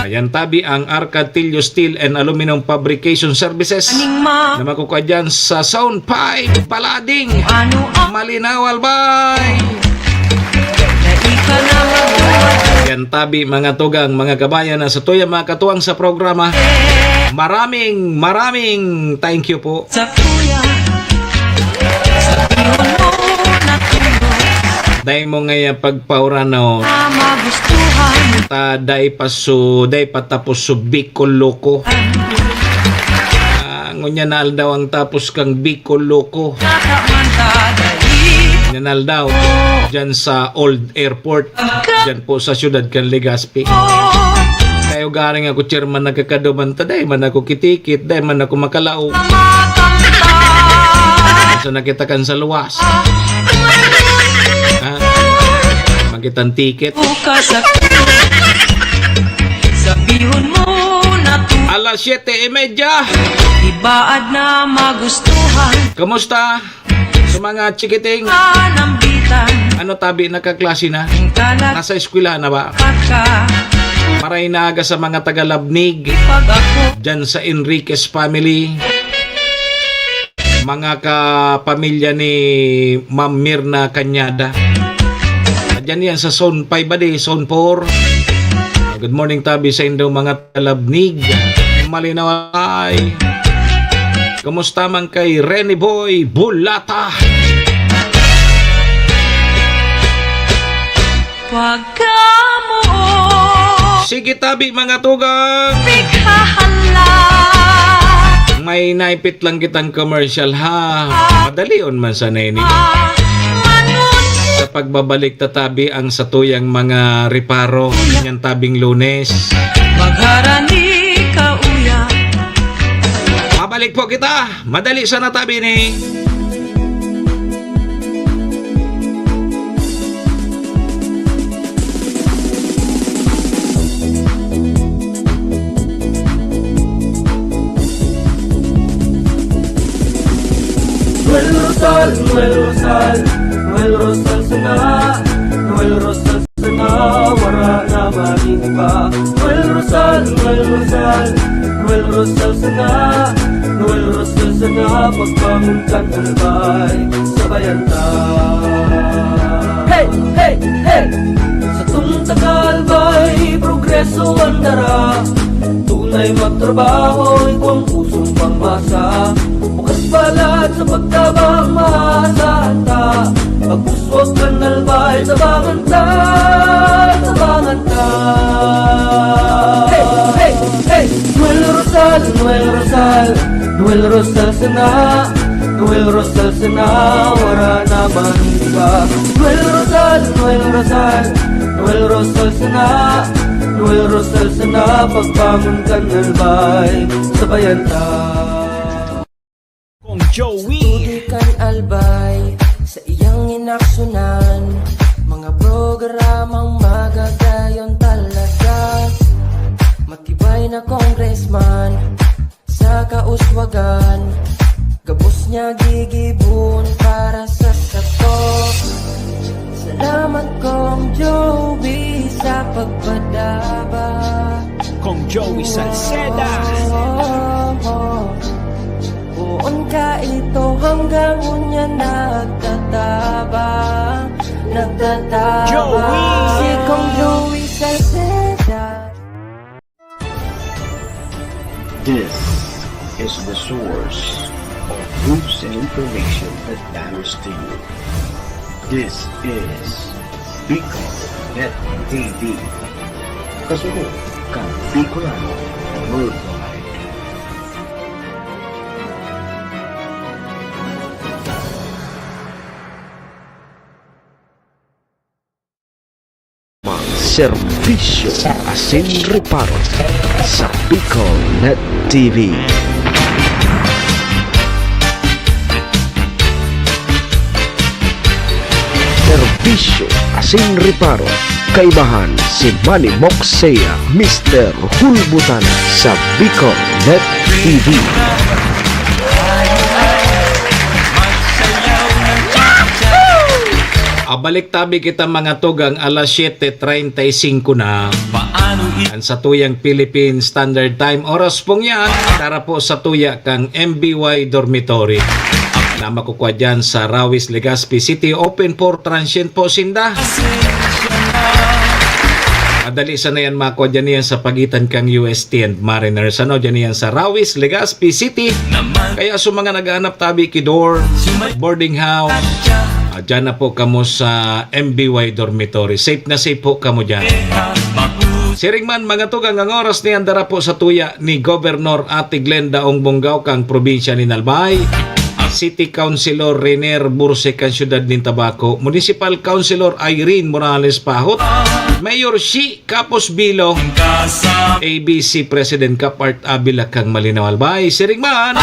Ayan tabi ang Arcantillo Steel and Aluminum Fabrication Services na makukuha dyan sa Zone five, Balading, Malinao Albay. Yan tabi, mga tugang, mga kabayan, na sa tuya, mga katuwang sa programa. Maraming, maraming thank you po. Sa kuya, sa piyon mo na tuyo. Dai mo ngaya pagpaurano. Na magustuhan. Ta dai pa su, dai pa tapos su Bicol Loco. Ah, ngunyan na aldaw ang tapos kang Bicol Loco. Ngunyan na aldaw, dyan sa Old Airport, dyan po sa siyudad kan Legazpi. Kayo garing ako, chairman, nagkakaduman ta, dai man ako kitikit, dai man ako makalao. Sa nakita kan sa luwas. Ha? Makitang tiket. Bukas ako. Sabihon mo na tu- Alas siyete y media. Ibaad na magustuhan. Kumusta? Sa mga chikiting. Panambitan. Ano tabi, nakaklase na? Ang kalat. Nasa eskwela na ba? Pagka. Maray na aga sa mga taga-Labnig. Pag ako. Dyan sa Enriquez family. Mga kapamilya ni Ma'am Mirna Cañada. Diyan yan sa Zone five ba di, Zone four. Good morning, tabi sa indo, mga taga-Labnig. Malinao ay. Kumusta man kay Rene Boy Bulata? Pagkamoot. Sige, tabi, mga tugang. Pighahalat. May naipit lang kitang commercial, ha. Madalion man sana ini. Ah, manunod. Sa pagbabalik ta tabi ang satuyang mga reparo, yan tabing Lunes. Magharani ka, uya. Mabalik po kita. Madali sana tabi ni. Rosal, Noel Rosal, Noel Rosal sana, Noel Rosal sana, wara na man iba. Noel Rosal, Noel Rosal, Noel Rosal sana, Noel Rosal sana, pagbangon kan Albay, sabayan ta. Hey, hey, hey! Satong taga-Albay, progreso an dara. Tunay magtrabaho, ito ang pusong pangmasa. Bukas balat sa pagtabang, maasahan ta. Pagpuswag kan Albay, tabangan ta, tabangan ta. Hey, hey, hey! Noel Rosal, Noel Rosal, Noel Rosal sana, Noel Rosal sana, wara na man iba. Noel Rosal, Noel Rosal, Noel Rosal sana, Noel Rosal sana, pagbangon kan Albay, sabayan ta. Kong Joey. Tudoy kan Albay sa iyang inaksyunan, mga programang magagayon talaga. Matibay na congressman sa kauswagan, gabos niya gigibon para sa sato. Salamat, Kong Joey, sa pagpadaba. Kong Joey Salceda. Poon ka ito hanggang ngunyan nagtatabang, nagtatabang. Joey. Si Kong Joey Salceda. This is the source of news and information that matters to you. This is Bicol Net T V. Kasunod kan Bicolano Worldwide. Serbisyo asin reparo sa Bicol Net T V. Serbisyo asin reparo, kaibahan si Manny Moksea, Mister Hulbutan sa Bicol Net T V. Ah, balik tabi kita, mga tugang, alas siyete treinta y cinco na. Paano i- An satuyang Philippine Standard Time. Oras pong yan, tara po sa tuya kang M B Y Dormitory na makukwa dyan sa Rawis, Legazpi City. Open for transient po sinda. Madali sana yan makwa dyan yan sa pagitan kang U S T and Mariners. Ano, dyan yan sa Rawis, Legazpi City. Kaya sa mga naghahanap tabi ki dorm, boarding house, ah, dyan na po kamo sa M B Y Dormitory. Safe na safe po kamo dyan. Siring man, mga tugang, ang oras niyan dara po sa tuya ni Governor Ate Glenda Ong Bongao kang probinsya nin Albay, City Councilor Renier Burse kan siyudad nin Tabaco, Municipal Councilor Irene Morales Pahot, Mayor Shi Capos Bilo, A B C President Kap Art Avila kang Malinao, Albay. Siring man,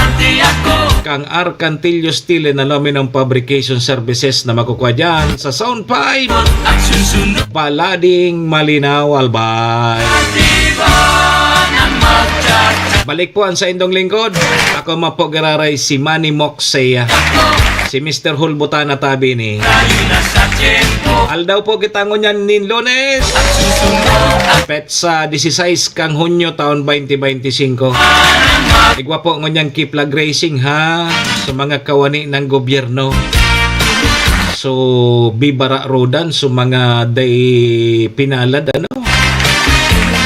kang Arcantillo Steel and Aluminum Fabrication Services na makukwa dyan sa Sound Five, Balading, Malinao, Albay. Balik po ang saindong lingkod. Ako man po giraray, si Manny Moksea. Si Mister Hulbutan na tabi ni. Aldaw po kita ngunyan nin Lunes. Petsa dieciséis kang Hunyo taon twenty twenty-five. Igwa po ngunyan ki flag raising, ha, sa mga kawani ng gobyerno. So, bibara rodan sa mga day pinalad, ano,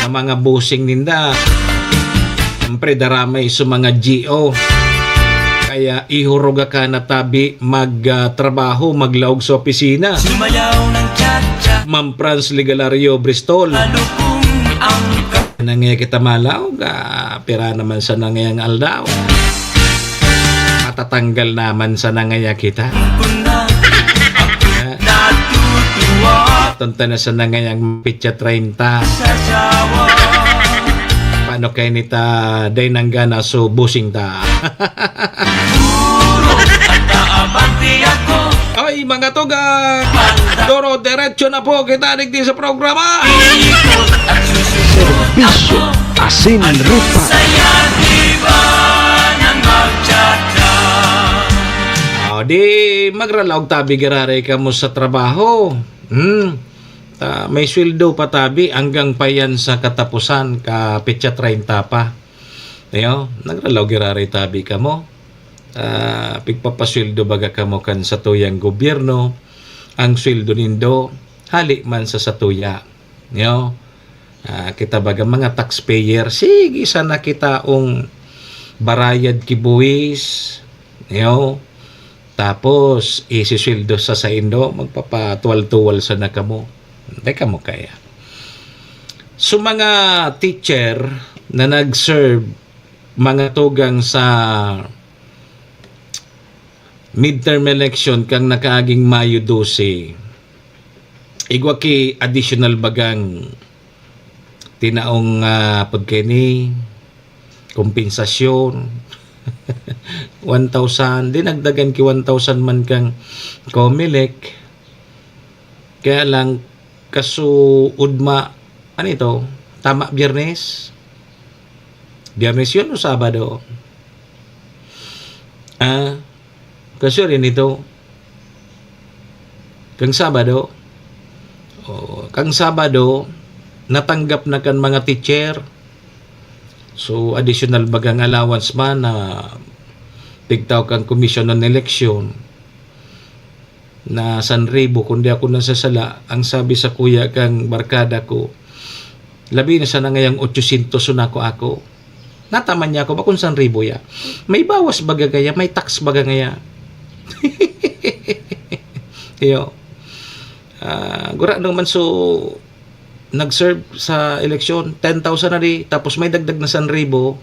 na mga busing ninda. Siyempre, daramay sa mga G O. Kaya ihuruga ka na tabi mag, ah, trabaho, maglaog sa opisina. Sumayaw ng cha-cha. Ma'am Franz Ligalario Bristol. Malupong ang ka- Nangya kita malaog, ah, pira naman sa nangyang aldaw. Matatanggal naman sa nangya kita. Kuna, natutuwa. Tonta na sa nangayang pitsa treinta. Sa jawa. Paano kayo nita, day nanggana, so busing ta? Duro at aabanti ako. Ay, mga tugang! Duro, diretso na po kita digdi sa programa. Ikot at susunod. Serbisyo ako. Asin Ano Rupa. Saya, di ba, nang magchat-chat? O, di, Eh, magralaog tabi giraray kamo sa trabaho. Hmm. Ta, may sweldo pa tabi hanggang pa yan sa katapusan, ka petsa treinta pa. Ayo, nagralaog giraray tabi kamo. Ah, pigpapasweldo baga kamo kan satuyang gobyerno, ang sweldo nindo, hali man sa satuya. Ayo, ah, kita baga mga taxpayer, sige sana kita ong barayad ki buwis. Ayo, tapos isisweldo sa saindo, magpapatuwal-tuwal sana kamo. Di kamo kaya. So, mga teacher na nag-serve, mga tugang sa midterm election kang nakaaging Mayo dose, igwa ki additional bagang tinaong, ah, pagkaini, kompensasyon. One thousand, dinagdagan ki one thousand man kang Comelec. Kaya lang, kasuodma, ano ito? Tama, Biyernes? Biyernes yun o Sabado? Ah, kasi rin ito. Kang Sabado. Oh, kang Sabado, natanggap na kan mga teacher. So, additional bagang allowance man na pigtaw kang Commission on Election na san ribo, kung di ako nasasala, ang sabi sa kuya kang barkada ko, labi na sana ngayang otsosyentos so nako ako. Nataman niya ako, bakong san ribo ya. May bawas baga kaya, may tax baga ngaya. Iyo. Ah, gura naman so, nag-serve sa eleksyon, ten thousand na di, tapos may dagdag na san ribo.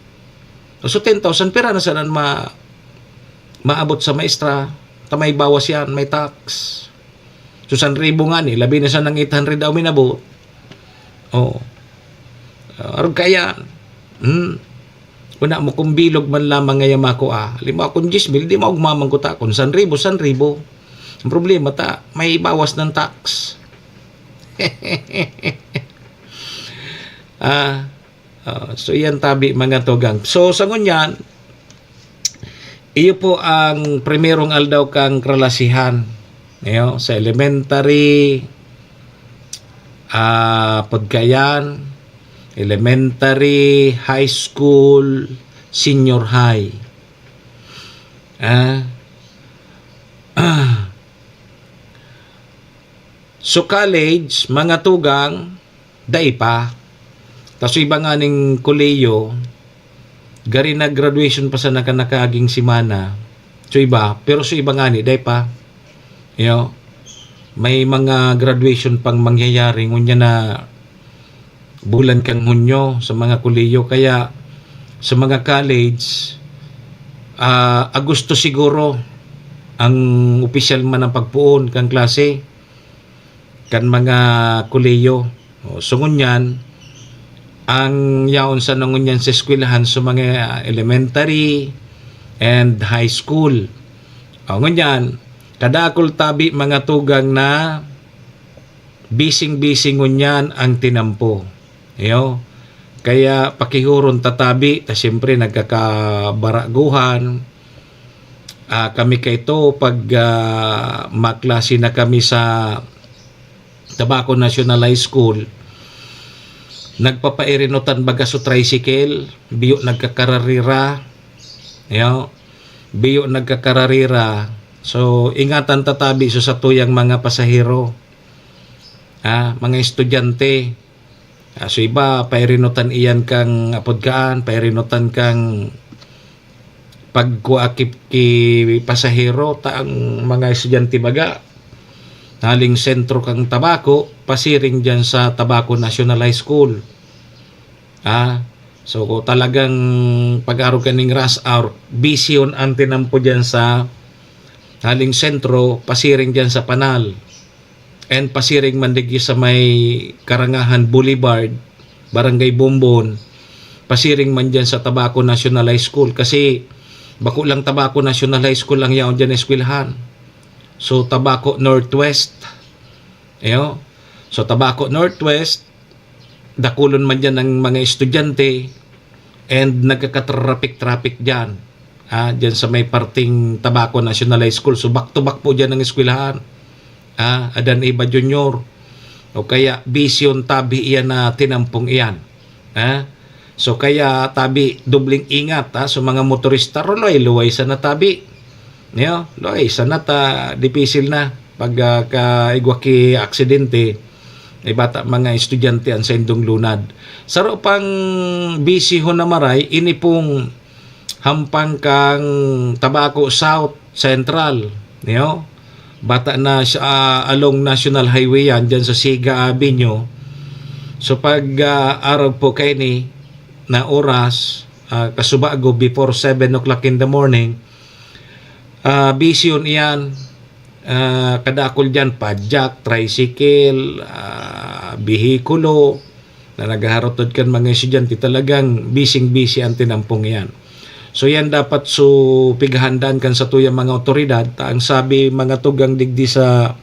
So, ten thousand, pira na sana ma-, maabot sa maestra, ta may bawas yan, may tax. So, san ribo nga ni, labi na sa nang eight hundred daw minabot. Oo. Ah, arog kaya. Hmm. Una mo kung bilog man lamang ngaya makua. Halimbawa, kung diyes mil, di maugma man ko ta. Kung san ribo, san ribo. Ang problema ta, may bawas ng tax. Ah, ah, so iyan tabi, mga tugang. So, sa ngunyan, iyo po ang primerong aldaw kang kalasihan. Iyo, sa elementary, ah, pagkayan, elementary, high school, senior high. Ah. So, college, mga tugang, dai pa. Tas so iba nganing kolehiyo, gari nag-graduation pa sana kan nakaaging semana. So iba, pero so iba ngani, dai pa. Iyo, may mga graduation pang mangyayari ngunyan na bulan kang Hunyo sa mga kolehiyo. Kaya sa mga college, ah, Agosto siguro ang opisyal man ang pagpoon kang klase kan mga kolehiyo. O, so ngunyan, ang yaon sana ngunyan sa eskwelahan sa mga elementary and high school. O, ngunyan, kadakul tabi, mga tugang, na bising-bising ngunyan ang tinampo. Iyo. Kaya pakihuron ta tabi, ta siyempre nagkakabaraguhan. Ah, kami kaito, pag, ah, maklase na kami sa Tabaco National High School, nagpapairinutan baga so tricycle, biyo nagkakararira. Iyo. Biyo nagkakararira. So, ingatan ta tabi so satuyang mga pasahero. Ah, mga estudyante. Ah, so iba, pairinutan iyan kang apod kaan, pairinutan kang pagkua ki, ki pasahero, ta ang mga estudyante baga, haling sentro kang Tabaco, pasiring diyan sa Tabaco National High School. Ah, so talagang pag-arog kaning rush hour, busy on ang tinampo diyan sa haling sentro, pasiring diyan sa Panal. And pasiring man digdi sa may Karangahan Boulevard, Barangay Bombon, pasiring man diyan sa Tabaco National High School. Kasi bako lang Tabaco National High School ang yaon diyan na eskwelahan. So, Tabaco Northwest. Ayo. So, Tabaco Northwest, dakulon man diyan ang mga estudyante and nagkakatrapik-trapik diyan. ah, diyan sa may parting Tabaco National High School. So, back to back po diyan ang eskwelahan. Ah, Adan Eva Junior. O kaya, Vision tabi iyan na tinampong iyan. Ah, so, kaya tabi, dobling ingat, ah, sa mga motorista, luway-luway sana tabi. Yo, luway sana ta, dipisil na pag, ah, ka, igwa ki aksidente, ay bata mga estudyante ang saindong lunad. Saro pang bisihon na maray, ini pong hampang kan Tabaco South Central, niyo? Bata na siya, ah, along National Highway yan, dyan sa Siga Avenue. So, pag, ah, arog po kaini na oras, ah, kasubago before seven o'clock in the morning, ah, busy yun iyan. Ah, kadakol dyan, padyak, tricycle, ah, bihikulo, na naghaharotod kan mga estudyante, talagang bising-bisi ang tinampong iyan. So, yan dapat so pighahandaan kan satuyang mga awtoridad. Ta ang sabi mga tugang digdi sa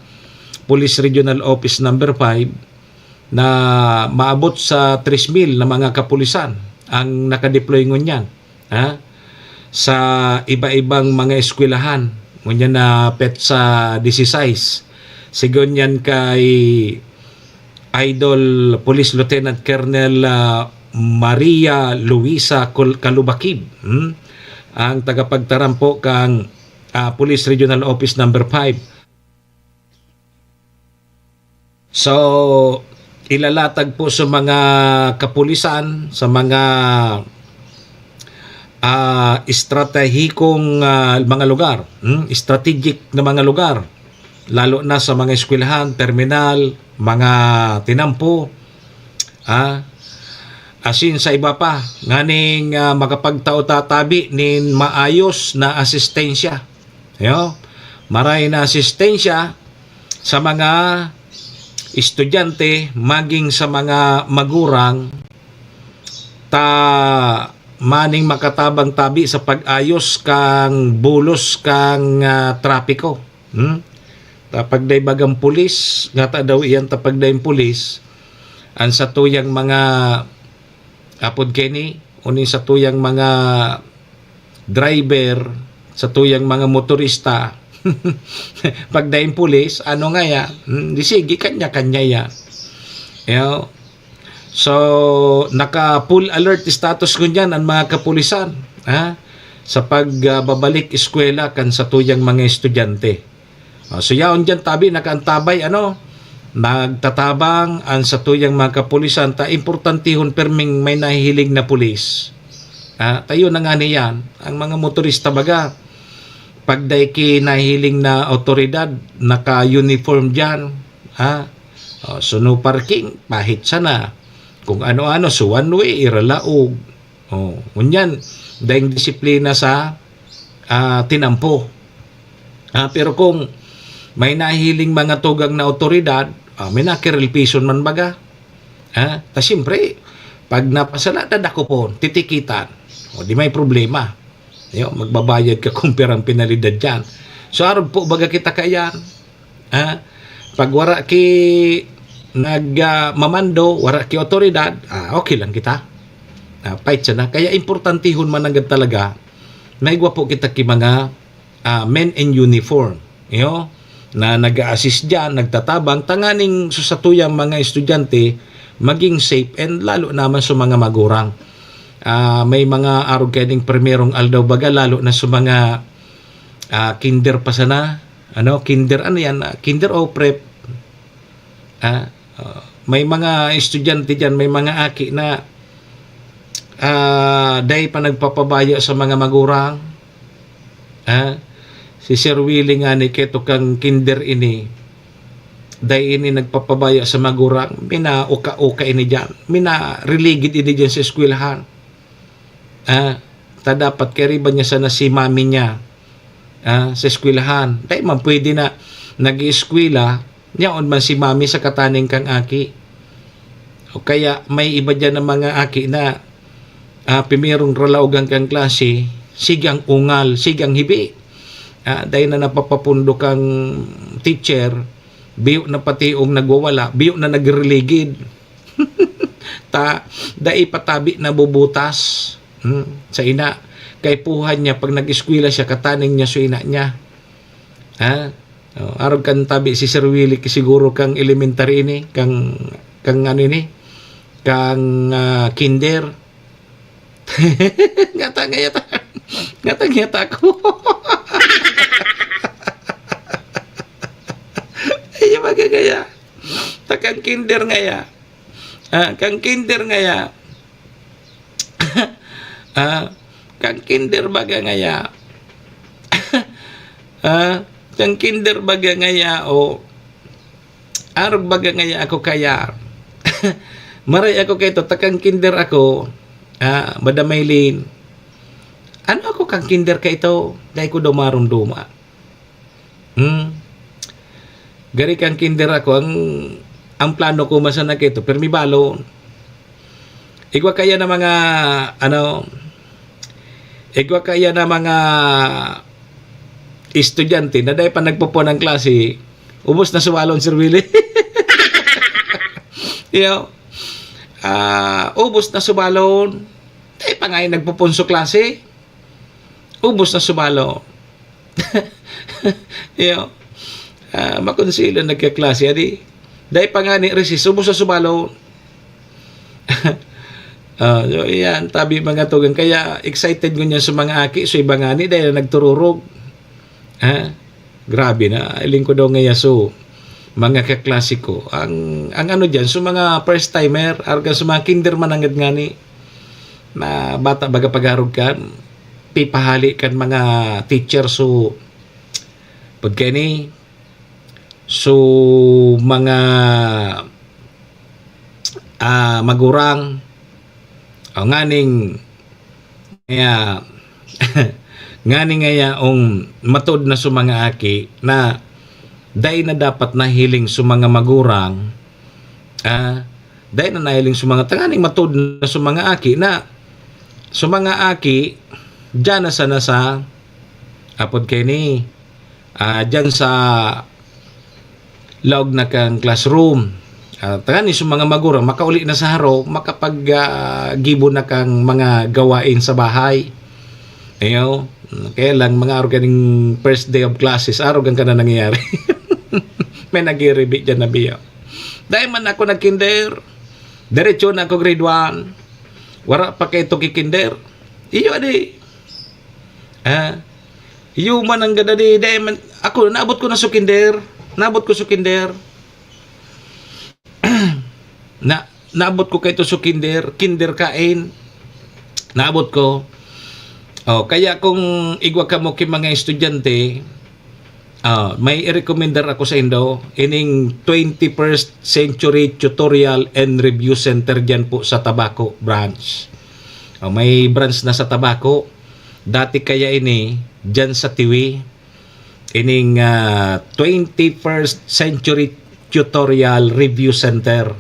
Police Regional Office Number Five, na maabot sa tres mil na mga kapulisan ang nakadeploy ngunyan, ha? Sa iba-ibang mga eskwelahan, ngunyan na petsa dieciséis. Sigon yan kay Idol Police Lieutenant Colonel, ah, Maria Luisa Col-, Calubakib, hmm? Ang tagapagtaram po kang, ah, Police Regional Office Number Five. So, ilalatag po sa mga kapulisan, sa mga, ah, estratehikong, ah, mga lugar, hmm, strategic na mga lugar, lalo na sa mga eskwelahan, terminal, mga tinampo, ah, asin sa iba pa, nganing, ah, makapagtao ta tabi nin maayos na asistensya. Yo, maray na asistensya sa mga estudyante, maging sa mga magurang, ta maning makatabang tabi sa pag-ayos kang bulos kang, ah, trapiko. Hmm? Ta pagday bagang pulis, ngata daw iyan ta pagday pulis, ang satuyang mga, apod keni, uning satuyang mga driver, satuyang mga motorista, pagday pulis, ano nga ya? Hmm, di sige, kanya-kanya ya. Yo. So, naka full alert status ngunyan ang mga kapulisan, ha? Sa pag, ah, babalik eskwela kan satuyang mga estudyante. Ah, so, yaon diyan tabi, nakaantabay, ano, nagtatabang ang satuyang mga kapulisan, ta importantihon perming may nahihiling na pulis. Ah, tayo na nga niyan, ang mga motorista baga, pagday ki nahihiling na awtoridad, naka-uniform diyan, ha? Oh, so no parking, pahit sana. Kung ano-ano, so one way, iralaog. Oh, ngunyan, daing disiplina sa, ah, tinampo. Ah, pero kung may nahiling mga tugang na awtoridad, ah, may nakirilpison man baga. Ha? Ta siyempre, pag napasala, dadakopon, titikitan. O di may problema. Yo, magbabayad ka kung pirang penalidad diyan. So, arog po baga kita kaiyan. Ha? Pag wara ki nag, ah, mamando, wara ki awtoridad, ah, okay lang kita. Ah, pait sana. Kaya importantihon mananggad talaga na igwa po kita ki mga, ah, men in uniform, yo, na nag-a-assist diyan, nagtatabang, tanganing sa satuyang mga estudyante maging safe and lalo naman sa mga magurang. Ah, may mga arog kaning primerong aldaw baga, lalo na sa mga, ah, kinder pa sana, ano, kinder, ano yan, ah, kinder o prep? Ah, ah, may mga estudyante diyan, may mga aki na, ah, dai pa nagpapabayo sa mga magurang. Ah, si Sir Willie ngani, keto kang kinder ini, dai ini nagpapabayo sa magurang. Minauka-uka ini diyan. Minarelegate ini diyan sa eskwelahan. Ah, ta dapat kairiba niya sana si mami niya, ah, sa eskwelahan. Dai man pwede na nag-ieskwela, yaon man si mami sa kataning kang aki. O kaya may iba diyan na mga aki na, ah, primerong ralaogan kang klase, sigang ungal, sigang hibi. Ah, dai na napapapundo kang teacher, biyo na pationg nagwawala, biyo na nagrelegate. Ta, dai patabi nabubutas. Hmm, sa ina, kaipuhan niya pag nag-eskwela siya, kataning niya so ina niya. Ha? Oh, arog kan tabi si Sir Willie, siguro kang elementary ini, kang, kang ano ini, kang, ah, kinder. Ngata, ngata. Ngata, ngata ako. Ay, magagaya. Takang kinder ngaya. Ah, kang kinder ngaya. Ah, kang kinder baga ngaya. Ah, kang kinder baga ngaya o arog baga ngaya ako kaya. Maray ako kaito, takang kinder ako. Ah, Madam Maylin. Ano ako kang kinder kaito? Dai ko daw marumduma. Hmm. Gari kang kinder ako, ang, ang plano ko man sana kaito, pirmi balon. Igwa kaya na mga, ano, igwa kaya na mga estudyante na dai pa nagpopoon ang klase, ubos na subalon, Sir Willie. Iyo. Ah, ubos na subalon. Dai pa nga yung nagpopoon sa klase. Ubos na subalon. Iyo. Ah, makonsilo nagkaklase, adi. Dai pa nga ni recess, ubos na subalon. Ah, so, iyan, tabi mga tugang. Kaya excited ngunyan sa mga aki, so iba nga ni, dahil nagtururog. Ha? Grabe na, iling ko daw ngaya so, mga kaklase ko. Ang, ang ano dyan, so mga first timer, arga sa mga kinder manangad nga ni, na bata baga pag-arog kan, pipahali kan mga teacher, so, pag kani, so, mga, ah, magurang, o nganing, ngaya, ngani ngaya ong matod na sa mga aki na dai na dapat nahiling sa mga magurang, ah, dai na nahiling sa mga tanganing matod na sa mga aki na sa mga aki, diyan na sana sa apod kay ni, ah, diyan sa laog na kang classroom. Ah, tanganing sa mga magurang, makauli na sa harong, makapag, ah, gibo na kang mga gawain sa bahay. Iyo, kaya lang, mga arog kaning first day of classes, arog ang kana nangyayari. May nagiribi dyan na biya. Dahil man ako nag-kinder, diretso na ako grade one. Wala pa kayo kikinder. Iyo, adi. Ah, iyo man ang gada di, dahil man, ako, naabot ko na sa kinder. Naabot ko sa kinder. Na, naabot ko kaito sa kinder, kinder kain. Naabot ko. Oh, kaya kung igwa kamo ki mga estudyante, ah, may i-recommendar ako sa indo, ining twenty-first Century Tutorial and Review Center dyan po sa Tabaco branch. Oh, may branch na sa Tabaco. Dati kaya ini, dyan sa Tiwi. Ining, ah, twenty-first Century Tutorial Review Center.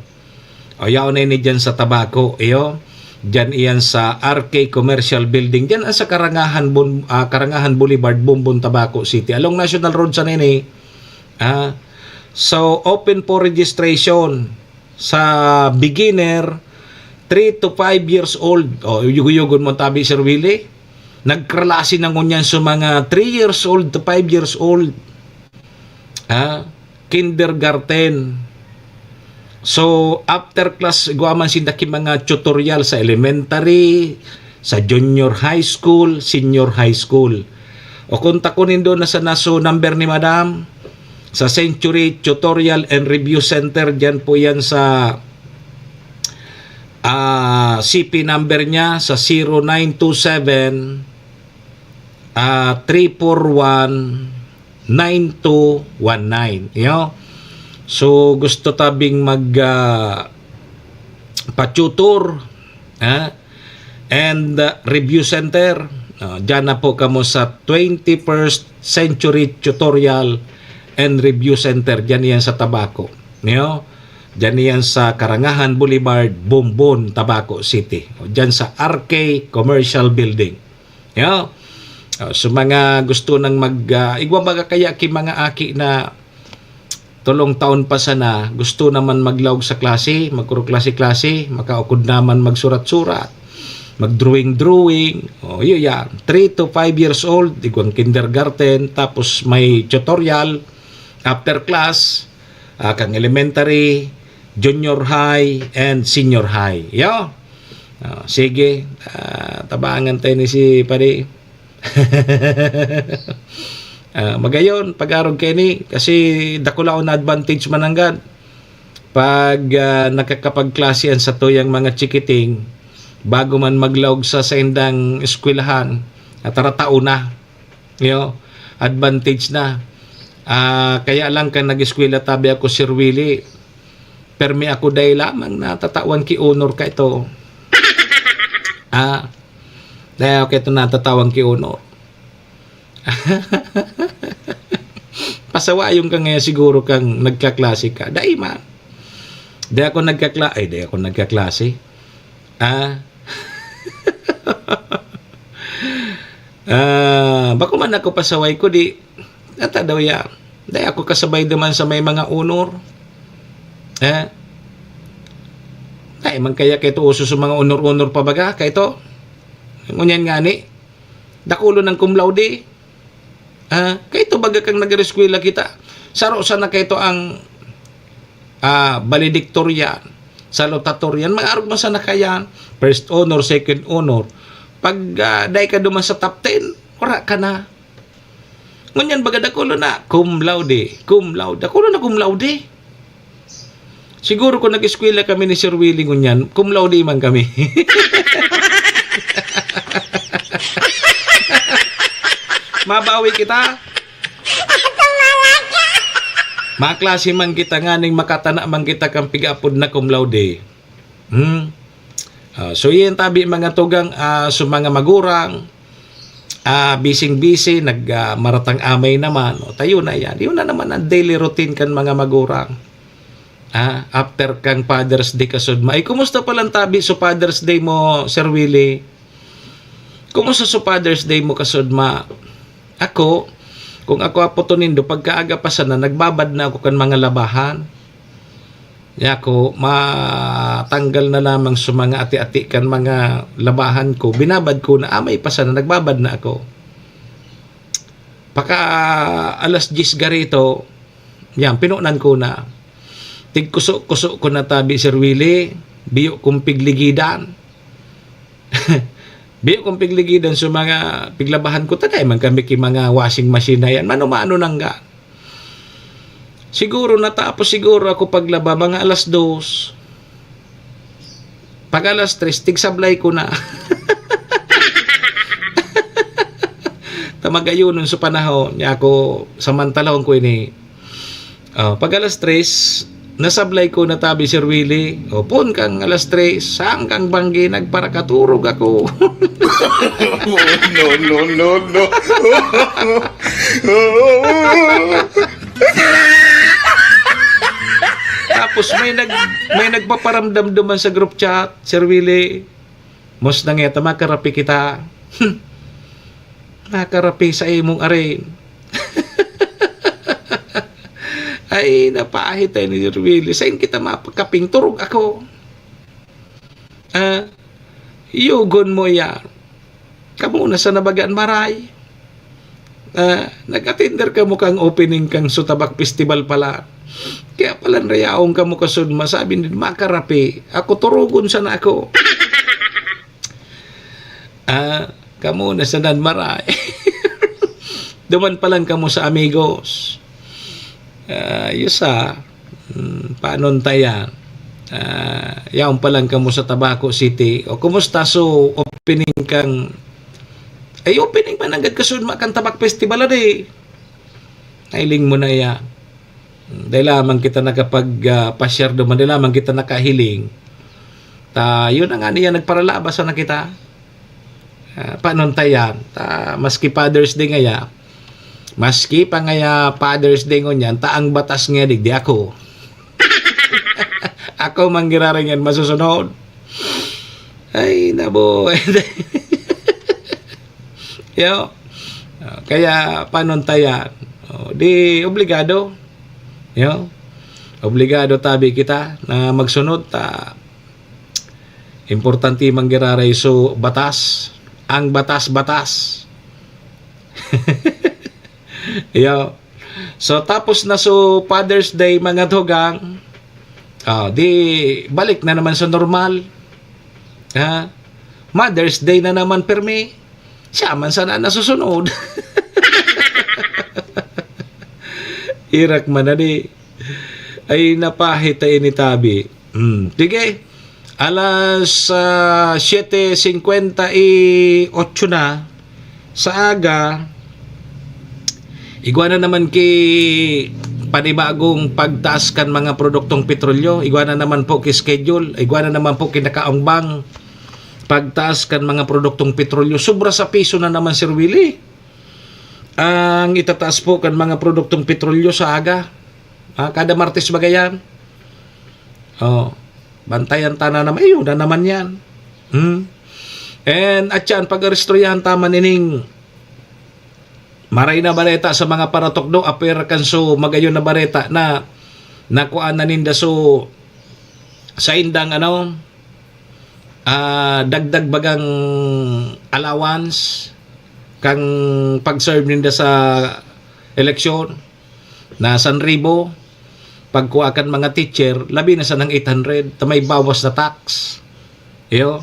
O, yaon na ini dyan sa Tabaco, iyo. Dyan iyan sa R K Commercial Building. Dyan ang sa Karangahan Bun-, ah, Karangahan Boulevard, Bombon, Tabaco City. Along National Road sa nini. Ah, so, open for registration sa beginner, three to five years old. O, yugo-yugon mo tabi, Sir Willie. Nagkralasi na ngunyan sa mga three years old to five years old. Ha? Kindergarten. So, after class, igwa man sinda ki mga tutorial sa elementary, sa junior high school, senior high school. O kung tako nindo na sa naso number ni Madam, sa Century Tutorial and Review Center, dyan po yan sa, ah, C P number niya sa zero nine two seven, ah, three four one, nine two one nine. Iyo. So, gusto tabing mag, ah, pa-tutor, ha? And, ah, review center. Ah, diyan na po kamo sa twenty-first Century Tutorial and Review Center. Diyan yan sa Tabaco. Iyo. Diyan yan sa Karangahan Boulevard, Bombon, Tabaco City. O, diyan sa R K Commercial Building. Yo. Ah, so mga gusto nang mag, ah, igwa baga kaya ki mga aki na tolong taon pa sana, gusto naman maglaog sa klase, magkuro-klase-klase, makaukod naman magsurat-surat. mag-drawing-drawing. O, yun yan. Three to five years old, igwang kindergarten, tapos may tutorial, after class, ah, kang elementary, junior high, and senior high. Yo? Ah, sige, ah, tabangan tayo ni si pare. Ah, magayon, pag-arog kaini, kasi dakulaon na advantage mananggad. Pag, ah, nakakapagklase an satuyang mga chikiting, bago man maglaog sa saindang eskwelahan, at taratao na. Yo, advantage na. Ah, kaya lang kan nag-eskwela tabi ako, Sir Willie, permi ako dai lamang natatawan ki honor ka ito. Ah, dai ako ito natatawan ki honor. Pasawayon ka ngayon siguro kang nagkaklase ka. Dai man. Di ako nagkakla-, ay, di ako nagkaklase. Ah. Ah, bako man ako pasaway ko, di, ata daw ya. Dai ako kasabay naman sa may mga honor. Eh? Dai man kaya kaito uso sa mga honor-honor pa baga, kaito? Ngunyan ngani, dakulon ang cum laude. Ah, kaito baga kang nag-eskwela kita. Saro sana kaito ang, ah, valedictorian, salutatorian, mga arog man sana kayan, first honor, second honor. Pag, ah, dai ka duman sa top ten, wala ka na. Ngunyan baga dakulon na, cum laude, cum laude. Dakulon na cum laude. Siguro kung nag-eskwela kami ni Sir Willie ngunyan, cum laude man kami. Mabawi kita. Maklase man kita nganing makatana man kita kan pig-apod na cum laude. Hmm. Ah, so, yan tabi, mga tugang, ah, so, mga magurang, ah, bising-bisi, nag, ah, maratang amay naman. O, tayo na yan. Yun na naman ang daily routine kan mga magurang. Ah, after kang Father's Day kasudma. Ay, kumusta palan tabi so Father's Day mo, Sir Willie? Kumusta so Father's Day mo kasudma? Ako, kung ako apoton nindo, pagkaaga pa sana, nagbabad na ako kan mga labahan. Yako, matanggal na lamang sa mga ati-ati kan mga labahan ko. Binabad ko na, amay pa sana, nagbabad na ako. Paka alas diyes garito, yan, pinunan ko na. Tigkuso-kuso ko na tabi, Sir Willie, biyo kong pigligidan. Biyo kong pigligidan sa mga piglabahan ko, tagay man kami ki mga washing machine na yan. Mano-mano nangga. Siguro natapos siguro ako paglaba mga alas dos. Pag alas tres, tigsablay ko na. Ta magayonon sa panahon, niya ako, samantalahon ko ini. Oh, pag alas tres, nasablay ko na tabi, Sir Willie. O, pon kang alas tres, hanggang banggi, nagparakaturog ako. No, no, no, no. Tapos may nag-, may nagpaparamdam duman sa group chat, Sir Willie. Mos na ngeta, makarapi kita. Hmm. Makarapi sa imong arin. Ay, napaahit tayo ni Sir Willie. Sain kita mapakaping? Turog ako. Ah, yugon mo yan. Kamo na sa nabagaan, maray. Ah, nag-attender kamo kang opening kang Sutabak Festival pala. Kaya pala rayaon kamo kasud masabi ni makarapi. Ako turugon sana ako. Ah, kamo na sa nanmaray. Duman pa lang kamo sa Amigos. Ah, yusa. Hmm, panon ta yan? Ah, yaon pa lang kamo sa Tabaco City. O, kumusta so opening kang, ay, opening man anggad kasud ma kan Tabak Festival, adi. Nailing mo na yan. Hmm, dahil lamang kita nakapag, ah, pasyar duman, dahil lamang kita nakahiling. Ta, yun na nga niya, nagparalabas na kita. Ah, panon ta yan? Ta, maski Father's Day ngaya, maski pa ngaya Father's Day ngunyan, ta ang batas nga digdi ako. Ako man giraray ngan masusunod. Ay, nabo. Yo. Ah, kaya panon ta yan? O, di obligado. Yo. Obligado tabi kita na magsunod ta Importante man giraray so batas. Ang batas-batas. Iyo. So, tapos na so Father's Day, mga tugang, ah, di balik na naman sa normal. Ha? Mother's Day na naman, permi. Siya man sana nasusunod. Irak man na di. Ay, napahit tayo ni Tabi. Hmm. Sige. Alas, ah, siete cincuenta y ocho na sa aga, igwa na naman ki panibagong pagtaas kan mga produktong petrolyo. Igwa na naman po ki schedule. Igwa na naman po ki nakaangbang pagtaas kan mga produktong petrolyo. Sobra sa piso na naman, Sir Willie. Ang itataas po kan mga produktong petrolyo sa aga. Ah, kada Martes ba gayan? Oh, bantayan ta na naman. Ayun na naman yan. Hmm? And at yan, pag-aristoryahan ta man ining maray na bareta sa mga paratukdo, apwera kan so magayon na bareta na nakuha na ninda so saindang ano, ah, dagdag bagang allowance kang pag-serve ninda sa eleksyon na san ribo, pagkuha kan mga teacher, labi na sanang eight hundred, ta may bawas na tax. Iyo.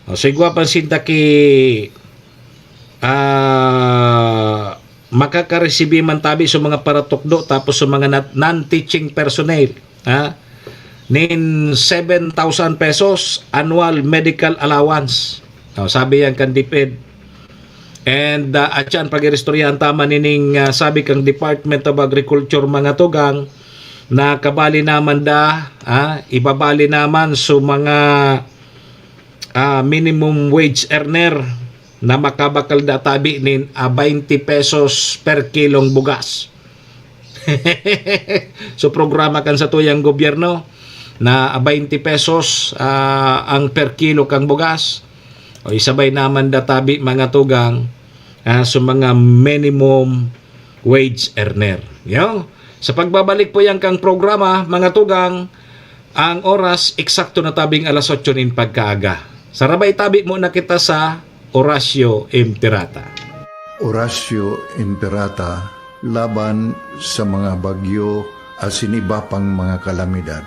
O, so, igwa pa sinda ki, ah, makakaresibi man tabi sa mga paratukdo, tapos sa mga nat-, non-teaching personnel, ha? Nin seven thousand pesos annual medical allowance. O, sabi yan kan DepEd. And, ah, at yan, pag-iristoryahan ta man nining, ah, sabi kang Department of Agriculture, mga tugang, na kabali naman da, ah, ibabali naman sa mga, ah, minimum wage earner na makabakal da tabi nin, ah, twenty pesos per kilong bugas. So, programa kan satuyang gobyerno na twenty pesos, ah, ang per kilo kang bugas. O, isabay naman da tabi, mga tugang, ah, sa mga minimum wage earner. Yo? Sa pagbabalik po yan kang programa, mga tugang, ang oras, eksakto na tabing alas otso nin pagkaaga. Sarabay tabi muna kita sa Oratio Imperata. Oratio Imperata laban sa mga bagyo asin iba pang mga kalamidad.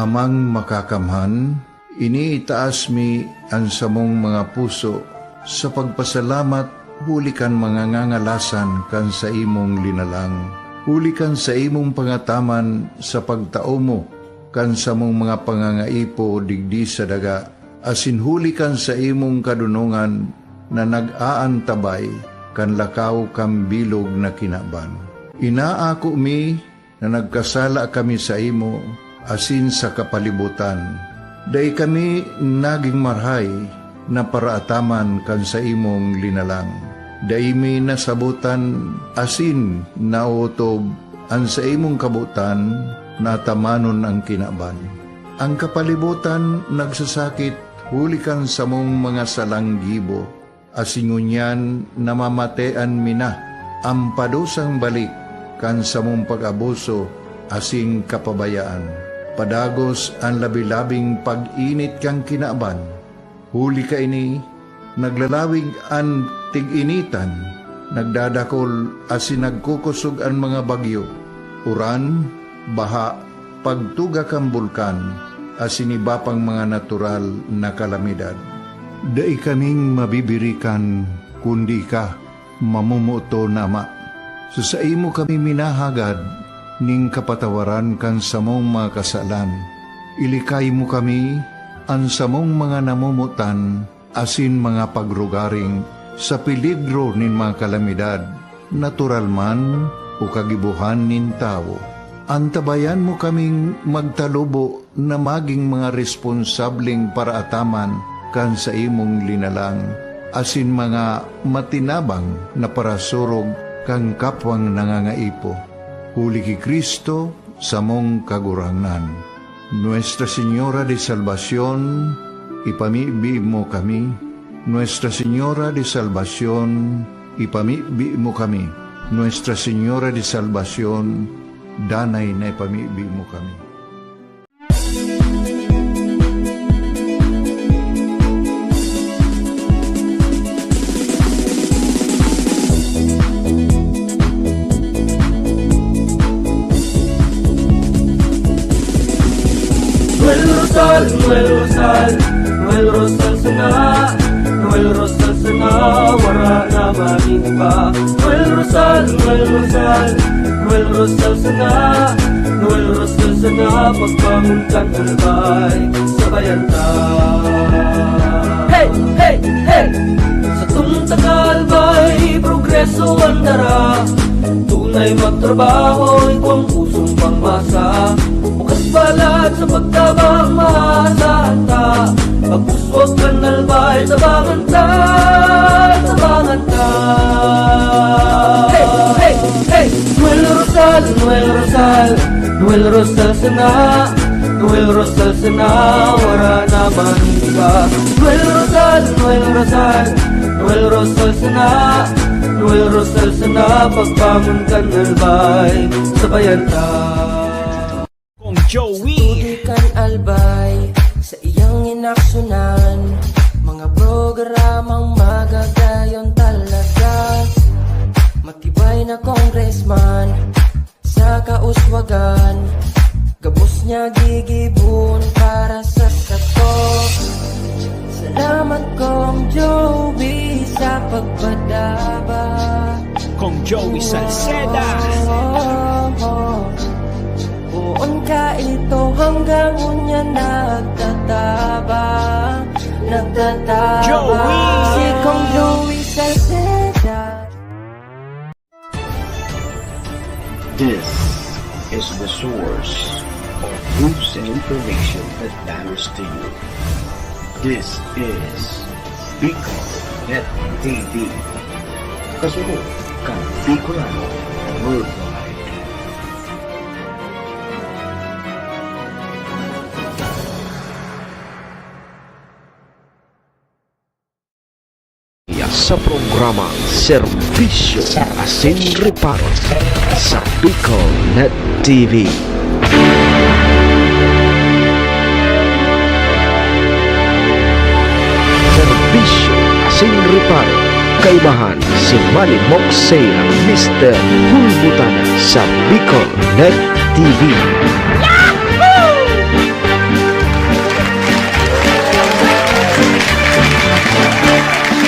Amang Makakamhan, iniitaas mi an samong mga puso sa pagpasalamat huli kan mga ngangalasan kan saimong linalang, huli kan saimong pangataman sa pagtao mo kan samong mga pangangaipo digdi sa daga, asin huli kan saimong kadonongan na nag-aantabay kan lakaw kan bilog na kinaban. Inaako mi na nagkasala kami saimo asin sa kapalibotan. Dai kami nagin marahay na paraataman kan saimong linalang. Dai mi nasabotan asin naotob an saimong kabotan na atamanon an kinaban. An kapalibotan nagsasakit huli kan samong mga salang gibo, asin ngunyan namamatean mi na an padusang balik kan samong pag-abuso asin kapabayaan. Padagos an labi-labing pag-init kan kinaban. Huli kaini, naglalawig an tig-initan, nagdadakol asin nagkukosog an mga bagyo, uran, baha, pagtuga kan bulkan, asin iba pang mga natural na kalamidad. Dai kaming mabibirikan kundi ika, mamomoton na Ama. Sa saimo kami minahagad nin kapatawaran kan samong mga kasalan. Ilikay mo kami, an samong mga namomotan, asin mga pagrugaring sa peligro nin mga kalamidad, natural man o kagibohan nin tawo. Antabayan mo kaming magtalubo na magin mga responsableng paraataman kan saimong linalang, asin mga matinabang na parasurog kan kapwang nangangaipo. Huli ki Cristo, samong Kagurangnan. Nuestra Señora de Salvacion, ipamibi mo kami. Nuestra Señora de Salvacion, ipamibi mo kami. Nuestra Señora de Salvacion, danay na ipamibi mo kami. Noel Rosal, Noel Rosal sana, Noel Rosal sana, wara na magin iba. Noel Rosal, Noel Rosal, Noel Rosal sana, Noel Rosal sana, pagbangon kan albay, sabayan ta. Hey, hey, hey! Satong taga-albay, progreso an dara. Tunay magtrabaho, igwang pusong pangmasa. Bukas balat sa pagtabang, maasahan ta. Pagpuswag kan albay, tabangan ta, tabangan ta. Hey, hey, hey! Noel Rosal, Noel Rosal, Noel Rosal sana, Noel Rosal sana, wara na man iba. Noel Rosal, Noel Rosal, Noel Rosal sana, Noel Rosal sana, pagbangon kan albay, sabayan ta. Kong Joey. Studi kan albay, sa iyang inaksyonan, mga programang magagayon talaga. Matibay na congressman, sa kauswagan, gabos niya gigibon para sa sato. Salamat, Kong Joey, sa pagpadaba. Kong Joey Salceda. Oh, oh, oh. Poon ka ito hanggang unya nagtatabang, nagtatabang. Joey! Si Kong Joey Salceda. This is the source of news and information that matters to you. This is Bicol Net T V. Kasunod kan Bicolano Worldwide. Sa programang Serbisyo Asin Reparo sa Bicol Net T V. Serbisyo Asin Reparo, kaibahan si Manny Moxey, Mister Hulbutana sa Bicol Net T V.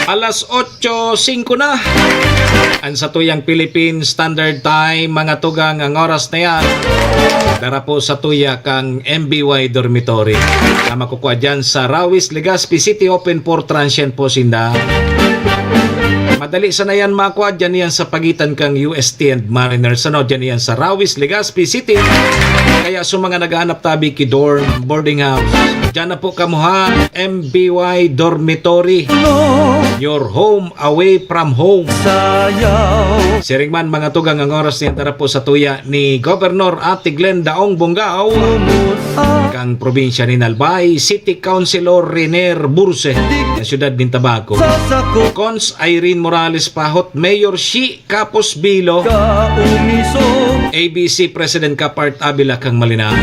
Alas otso singko na. An satuyang Philippine Standard Time, mga tugang, ang oras na yan. Dara po satuya kang M B Y Dormitory na makukua dyan sa Rawis, Legazpi City, open for transient po sinda. Madali sana yan makua, dyan yan sa pagitan kang U S T and Mariners. Ano, dyan yan sa Rawis, Legazpi City. Kaya sa mga naghahanap tabi ki dorm, boarding house, dyan na po kamo ha, M B Y Dormitory. Your home away from home. Siring man, mga tugang, ang oras niyan, dara po satuya ni Governor Ate Glenda Ong Bongao, kang probinsya ni Albay, City Councilor Renier Burse, na siyudad nin Tabaco. Cons Irene Morales Pahot, Mayor Shi Capos Bilo, A B C President Kapart Avila kang Malinao.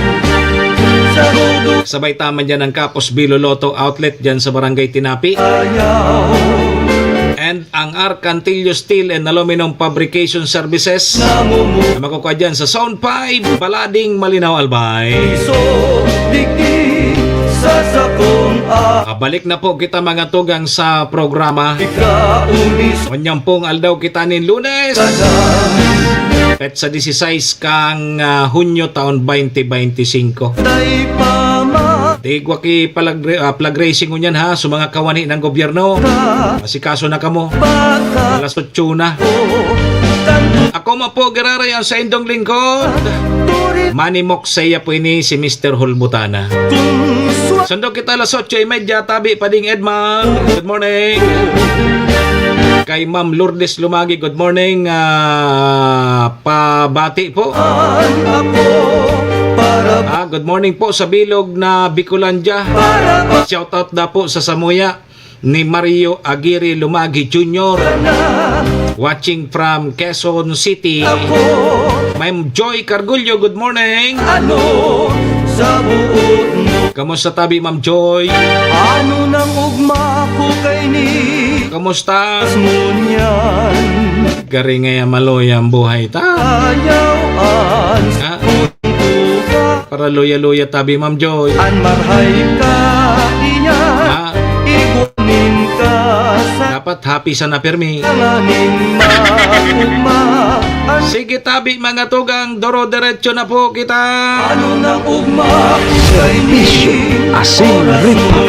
Sabay taman dyan ang Capos Bilo Lotto Outlet dyan sa Barangay Tinapi. And ang Arcantillo Steel and Aluminum Fabrication Services na makukua dyan sa Zone five, Balading, Malinao, Albay. Pabalik na po kita, mga tugang, sa programa. Ngunyan pong aldaw kita nin Lunes, petsa disisais kang, ah, Hunyo taon twenty twenty-five. Di igwa ki palag-, ah, flag raising ngunyan, ha, sa mga kawani ng gobyerno. Asikaso na kamo. Alas otso na. Ako man po, giraray ang saindong lingkod, Manny Moxey, po ini si Mister Hulbutana. Sundog kita alas otso y media, tabi pa ding Edman. Good morning. Kay Ma'am Lourdes Lumagi, good morning. Ah, pabati po. Ah, good morning po sa bilog na Bicolandia. Shout out na po sa samuya ni Mario Aguirre Lumagi Junior, watching from Quezon City. Ma'am Joy Cargullo, good morning. Ano sa buot mo? Kamusta tabi, Ma'am Joy? Ano nang ugma ko kaini? Kamusta? Ngunyan. Gari ngaya maloya ang buhay ta. Ayaw an Ah. Buka. Para luya-luya tabi, Ma'am Joy. An marhay ka iyan, ah, igunin ka sa dapat happy sana pirmi. Tanganing maugma. Sige tabi, mga tugang, doro-derecho na po kita. Ano nang ugma? Servisyo, asin, ritmo.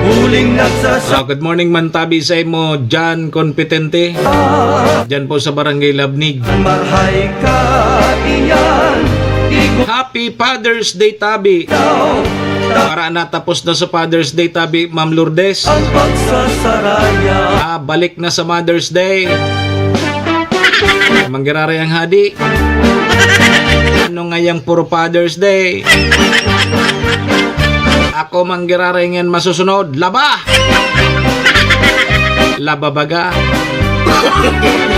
Huling nagsasa- Ah, good morning man tabi sa imo, John Competente. Diyan po sa Barangay Labnig. Marhay ka iyan, igo- Happy Father's Day, tabi. Para na tapos na sa Father's Day, tabi, Ma'am Lourdes. Ang pagsasaraya. Ah, balik na sa Mother's Day. Manggiraray ang hadi. Ano ngayang puro Father's Day? Ako manggiraray ngayon masusunod. Laba! Laba baga.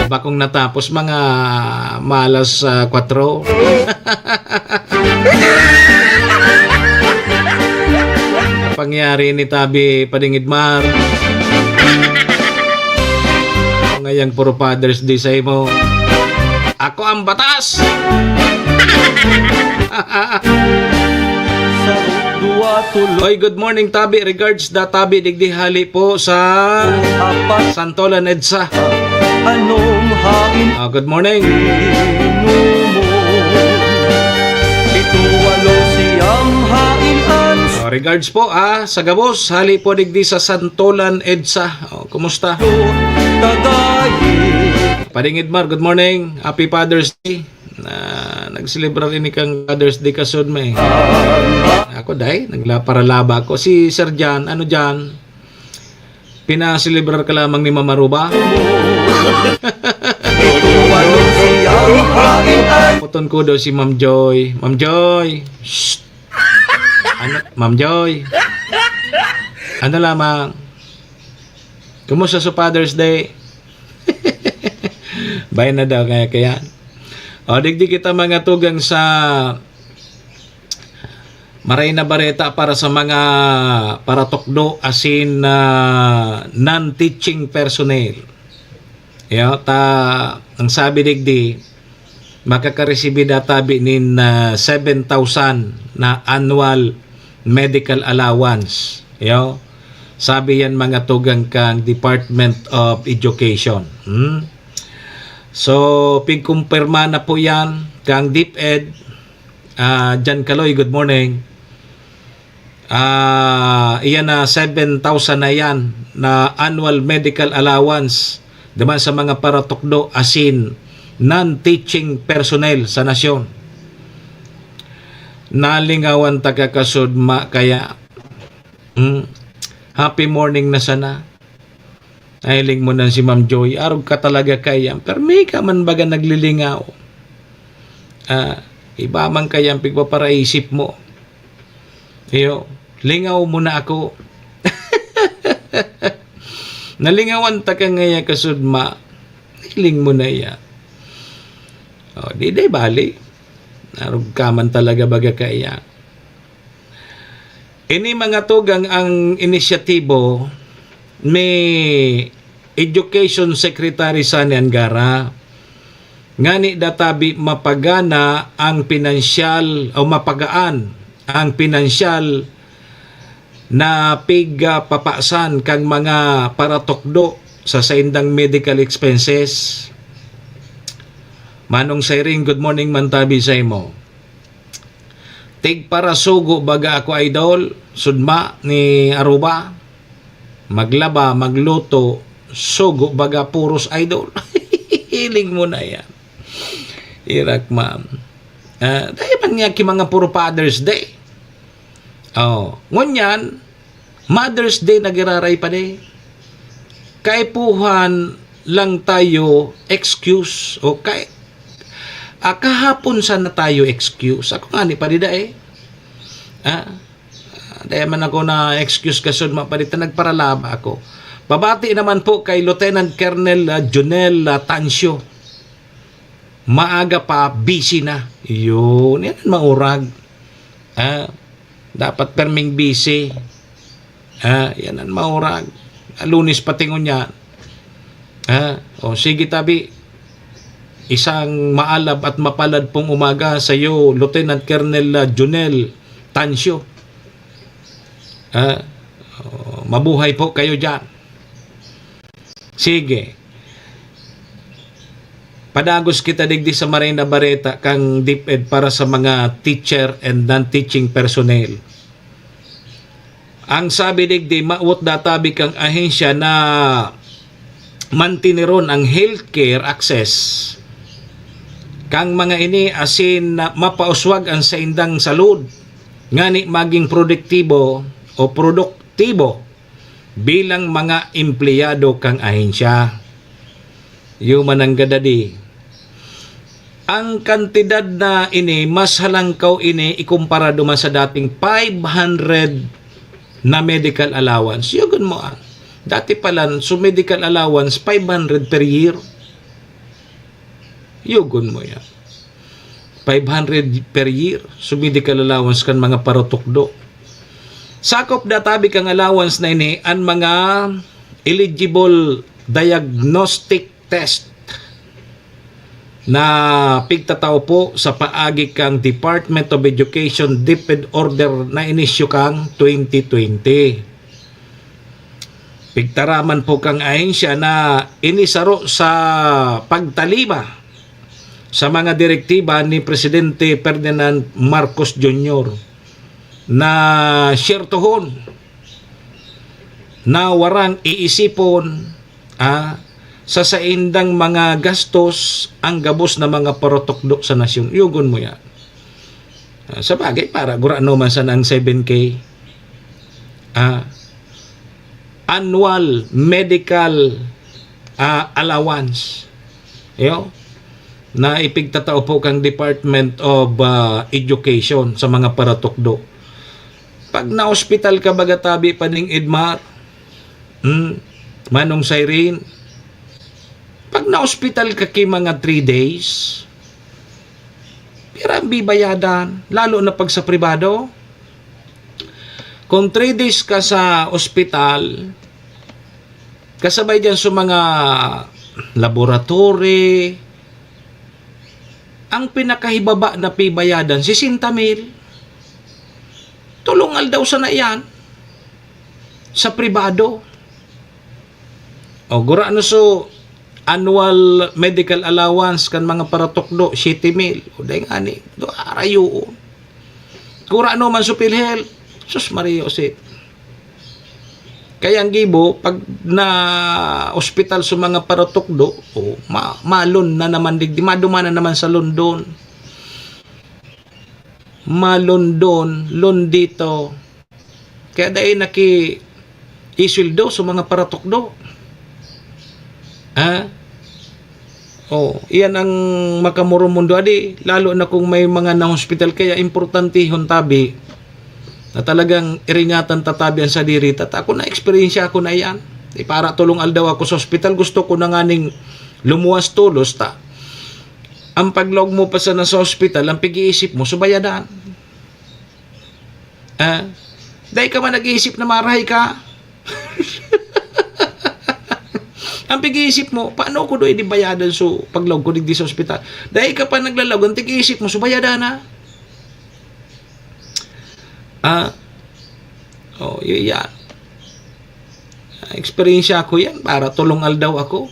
Bakong natapos mga malas, ah, kwatro. Pangyari ni Tabi Padingidmar. Ngayang puro Father's Day sa imo. Ako ang batas! Sa duwa tulo. Oy, good morning, Tabi. Regards da Tabi, digdi hali po sa apat. Santolan EDSA. Anong hain? Ah, good morning. Inumo. Ito walo siyam hain an. Ah, regards po, ah, sa gabos, hali po digdi sa Santolan EDSA. Oh, kumusta? Tagay. Padingidmar, good morning. Happy Father's Day. Na nagselebrar ini kan Father's Day kasud may. Ako, day, nagla-, paralaba ako. Si Sir Jan, ano, Jan? Pinaselebrar ka lamang ni Mama Ruba? Puton ko daw si Ma'am Joy. Ma'am Joy! Shh! Ano, Ma'am Joy? Ano lamang? Kumusta sa Father's Day? Bay na daw kaya, kaya. O, digdi kita mga tugang sa maray na bareta para sa mga paratukdo asin, ah, non-teaching personnel. Yo, ta, ang sabi digdi, makakaresibi da tabi nin, ah, seven thousand na annual medical allowance. Yo, sabi yan mga tugang kang Department of Education. Hmm? So, pigkumpirma na po yan kang DepEd. Ah, Jan Kaloy, good morning. Ah, iyan na seven thousand na yan na annual medical allowance naman sa mga paratukdo asin non-teaching personnel sa nasyon. Nalingawan ta ka kasud ma kaya. Hmm. Happy morning na sana. Nahiling mo nan si Ma'am Joy, arog ka talaga kaiyan. Pero may ka man baga naglilingaw. Ah, iba man kaiyan pigpaparaisip mo. Iyo, lingaw mo na ako. Nalingawan ta ka ngaya kasud ma. Hiling mo na iya. O, di, di bali. Arog ka man talaga baga kaiyan. Ini mga tugang ang inisyatibo ni Education Secretary Sonny Angara, ngani da tabi mapagana ang pinansyal o mapagaan ang pinansyal na pigpapasan kan mga paratukdo sa saindang medical expenses. Manong Siring, good morning man tabi sa imo. Tigparasugo baga ako, idol, sudma ni Aruba. Maglaba, magluto, sugo baga puros, idol. Hiling mo na yan. Irak, ma'am. Ah, dahil man nga ki mga puro Father's Day. Oh, ngunyan, Mother's Day nagiraray pa di. Kaipuhan lang tayo excuse o kay, ah, kahapon sana tayo excuse. Ako nga ni pa di da eh. Ah, dahil man ako na excuse kasud mapadita, nagparalaba ako. Pabati naman po kay Lieutenant Colonel, ah, Junel, ah, Tancio. Maaga pa, busy na. Yun, yan ang maurag. Ah, dapat perming busy. Ah, yan ang maurag. Ah, Lunes pati ngunyan. Ah, o sige tabi. Isang maalab at mapalad pong umaga sa iyo, Lieutenant Colonel, ah, Junel Tancio. Ah, oh, mabuhay po kayo diyan. Sige. Padagos kita digdi sa Marina Bareta kang DepEd para sa mga teacher and non-teaching personnel. Ang sabi digdi, mawot databi kang ahensya na mantineron ang healthcare access kang mga ini asin na mapauswag ang saindang salud ngani maging produktibo o produktibo bilang mga empleyado kang ahensya. Iyo man ang gadadi. Ang kantidad na ini, mas halangkaw ini ikumpara duman sa dating five hundred na medical allowance. Yugon mo, ah. Dati palan, so medical allowance, five hundred per year. Yugon mo yan. Five hundred per year, so medical allowance kan mga paratukdo. Sakop databi kang allowance na ini an mga eligible diagnostic test na pigtatao po sa paagi kang Department of Education DepEd order na inisyu kang twenty twenty. Pigtaraman po kang ahensya na inisaro sa pagtalima sa mga direktiba ni Presidente Ferdinand Marcos Junior na syertohon na warang iisipon, ah, sa saindang mga gastos ang gabos na mga paratukdo sa nasyon. Yugon mo yan. Ah, sa bagay, para gurano man sana ang seven K, ah, annual medical, ah, allowance. Yo, na ipigtatao po kang Department of, ah, Education sa mga paratukdo. Pag na-hospital ka, baga tabi pa ning Edmar, hmm, Manong Cyrene, pag na-hospital ka ki mga three days, pira ang bibayadan, lalo na pag sa pribado. Kung three days ka sa ospital, kasabay diyan sa mga laboratory, ang pinakahibaba na pibayadan, sesenta mil. Tolong aldaw sana iyan sa pribado. O, gurano so annual medical allowance kan mga paratukdo, siyete mil. O, dai ngani, do, arayoon. Gurano man so PhilHealth, sus, Maria Jose. Kaya ang gibo, pag na-ospital sa mga paratukdo, o, ma-, malon na naman digdi, maduman na naman sa London. Malondon, londito. Kaya dai naki-isweldo sa mga paratukdo. Ha? Oh, iyan ang makamurong mundo. Adi, lalo na kung may mga na-hospital, kaya importantehon tabi na talagang iringatan ta tabi ang sadiri ta. Ta, ako, na-eksperyensya ko na iyan. Di para tolong aldaw ako sa ospital, gusto ko na nganing lumuwas tolos ta. Ang paglaog mo pa sana sa ospital, ang pag-iisip mo, subayadan. Ah, dai ka man nag-iisip na marahay ka. Ang pag-iisip mo, "Paano ko do ini bayadan so paglaog ko digdi sa ospital?" Dai ka pa naglalaog, ang tig-iisip mo, "So, bayadan na." Ah, oh, yun yan. Eksperyensya ko yan, para tolong aldaw ako.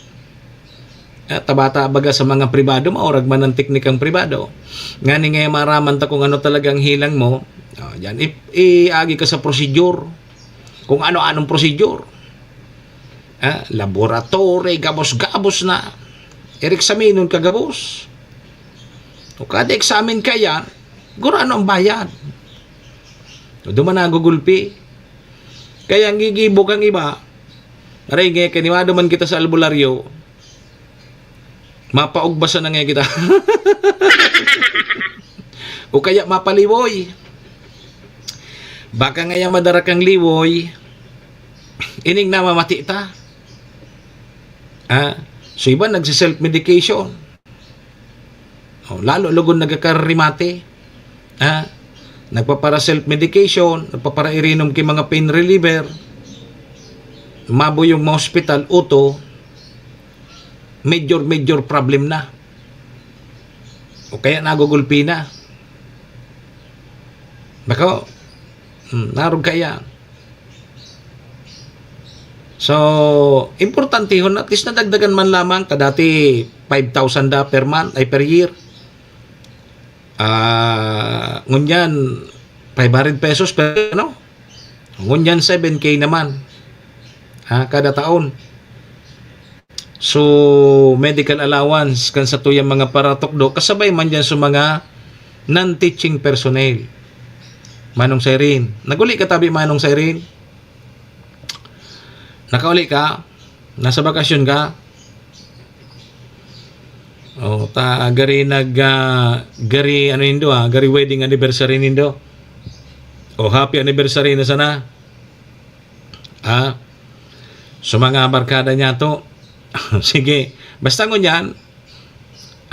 Ah, tabata baga sa mga pribado, maurag man ang teknikang pribado. Ngani nga maraman ta kung ano talagang hilang mo, oh, yan, i-, iagi ka sa procedure. Kung ano-anong procedure. Ah, laboratory, gabos-gabos na. Ireksaminon ka gabos. O kada examine ka yan, gurano ang bayad. O duman na gugulpi. Kaya ang gigibo kang iba, aray nga, kaniwado man kita sa albularyo, mapaugbasan na nga kita. O kaya mapaliwoy. Baka ngaya madara kang liwoy, ining namamati ta. Ah, so iba nagsi-self-medication. Oh, lalo lugod nagkakarimate. Ah, nagpapara self-medication, nagpapara irinom ki mga pain reliever. Mabuyong ma-hospital, uto, major, major problem na. o kaya nagugulpi na. Bako, hmm, narog kaya. So, importantehon, at least nadagdagan man lamang, ta dati five thousand da per month, ay per year. Ah, ngunyan, five hundred pesos per, ano? Ngunyan, seven K naman. Ha, kada taon. So, medical allowance kan satuyang mga paratukdo, kasabay man diyan sa mga non-teaching personnel. Manong Siren. Naguli ka tabi, Manong Siren? Nakauli ka? Nasa bakasyon ka? O, ta, gari nag, ah, gari ano nindo, ah, gari wedding anniversary nindo. O, happy anniversary na sana. Ah, so mga barkada niya to. Sige. Basta ngunyan,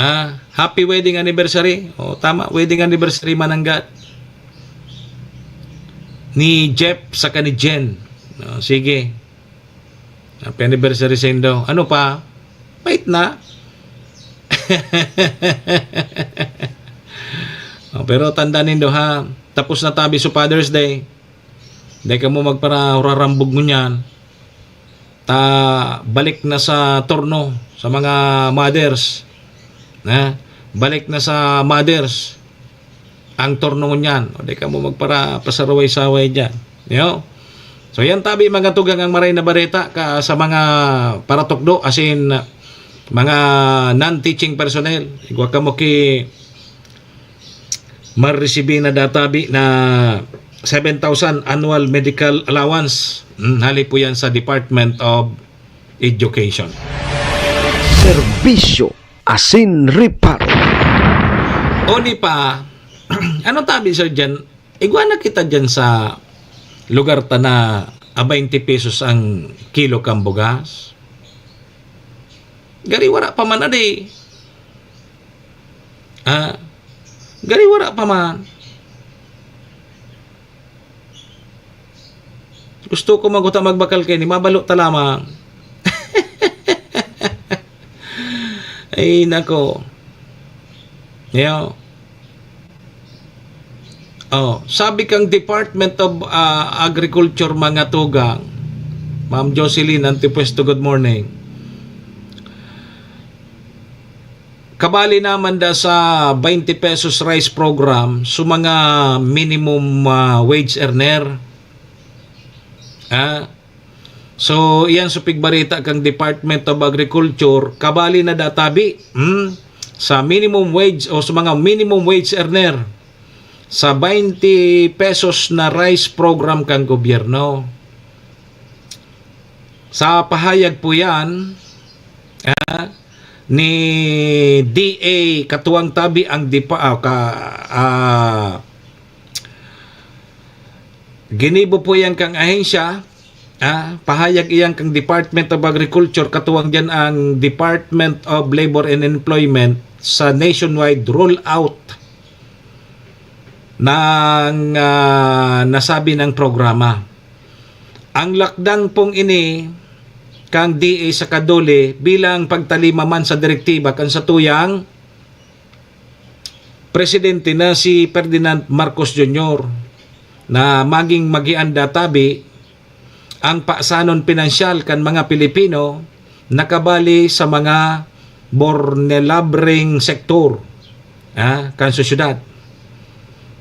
ah, happy wedding anniversary. O, tama, wedding anniversary mananggad. Ni Jeff saka ni Jen. O, sige. Happy anniversary sa indo. Ano pa? Pait na. O, pero tanda nindo ha, tapos na tabi sa Father's Day. Dai kamo magparahurarambog ngunyan. Ta balik na sa turno sa mga mothers. Na, balik na sa mothers ang turno ngunyan. O, dai kamo magpara-, pasaraway-saway diyan. Yo? So, yan tabi, mga tugang, ang maray na bareta ka sa mga paratukdo, as in, mga non-teaching personnel. Igwa kamo ki maresibi na databi na seven thousand annual medical allowance. Hmm, hali po yan sa Department of Education. Serbisyo asin reparo. Oni pa, ano tabi, sir, dyan? Igwa na kita dyan sa lugar ta na a twenty pesos ang kilo kang bugas. Gari wara pa man adi. Ah, gari wara pa man. Gusto ko maguta magbakal kay ni mabalo ta lamang. Ay, nako. Yo. Oh, sabi kang Department of, ah, Agriculture, mga tugang, Ma'am Jocelyn Antipuesto, good morning. Kabali naman da sa twenty pesos rice program, so mga minimum, ah, wage earner. Ah, so, iyan sa pigbarita kang Department of Agriculture, kabali na databi, hmm, sa minimum wage o sa mga minimum wage earner sa twenty pesos na rice program kang gobyerno. Sa pahayag po yan, ah, ni D A katuwang tabi ang dipa-, ah, ka, ah, ginibo po yan kang ahensya, ah, pahayag iyan kang Department of Agriculture, katuwang diyan ang Department of Labor and Employment sa nationwide rollout ng, ah, nasabi ng programa. Ang lakdang pong ini kang D A sa Kadole bilang pagtalima man sa direktiba kan satuyang presidente na si Ferdinand Marcos Junior na maging magian databi ang pasanon pinansyal kan mga Pilipino nakabali sa mga vulnerable sektor, ah, kan sosyedad.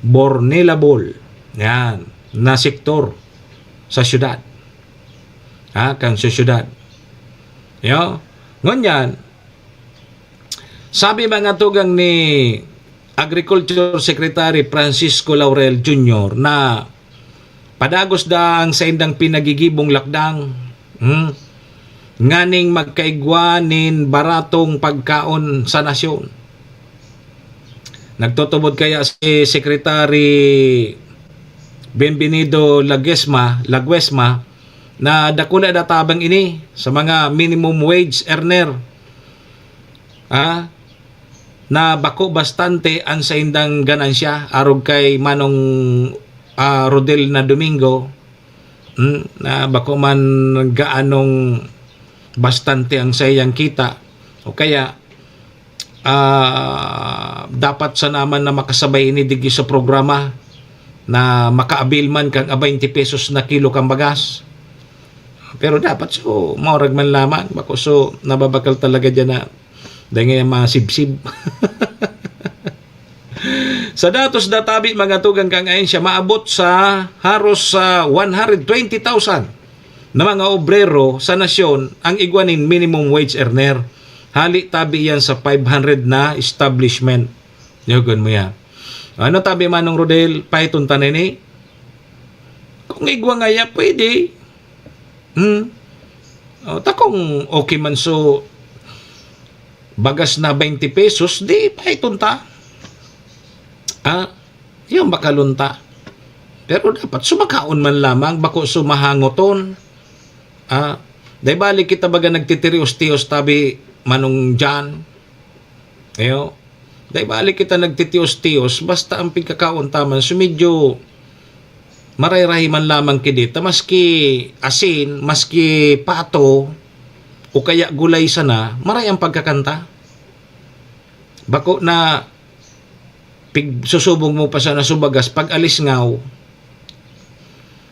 Vulnerable. Yan. Na sektor sa syudad. Ah, kan sosyedad. Yo? Ngunyan, sabi, mga tugang, ni Agriculture Secretary Francisco Laurel Junior na padagos da ang saindang pinagigibong lakdang, hmm, nganing magkaigwa nin baratong pagkaon sa nasyon. Nagtutubod kaya si Secretary Bienvenido Laguesma, Laguesma, na dakula na tabang ini sa mga minimum wage earner, ah, na bako bastante ang saindang ganansya, arog kay Manong, ah, Rodel na Domingo, hmm, na bako man gaanong bastante ang saiyang kita. O kaya, ah, dapat sana man na makasabay ini digdi sa programa na makaabil man kan a twenty pesos na kilo kan bagas. Pero dapat so, maurag man lamang. Bako so, nababakal talaga diyan na dahil nga yung mga sibsib. Sa datos na tabi, mga tugang kang ahensya, maabot sa haros sa one hundred twenty thousand na mga obrero sa nasyon ang igwa nin minimum wage earner. Hali tabi yan sa five hundred na establishment. Yagon mo yan. Ano tabi, Manong Rodel? Pahiton ta na ini? Kung igwa nga ya, pwede. Hmm? O, ta kung okay man so, bagas na twenty pesos, di pahiton ta. Ah, yung bakalon ta. Pero dapat sumakaon man lamang, bako sumahangoton. Ah, dai balik kita baga nagtitirios-tios tabi, Manong Jan. Ayo. Dai balik kita nagtitios-tios, basta ang pigkakaon ta man, so medyo maray-rahay man lamang ki dita, maski asin, maski pato, o kaya gulay sana, maray ang pagkakan ta. Bako na pig-, susubong mo pa sana sa bagas, pag alisngaw,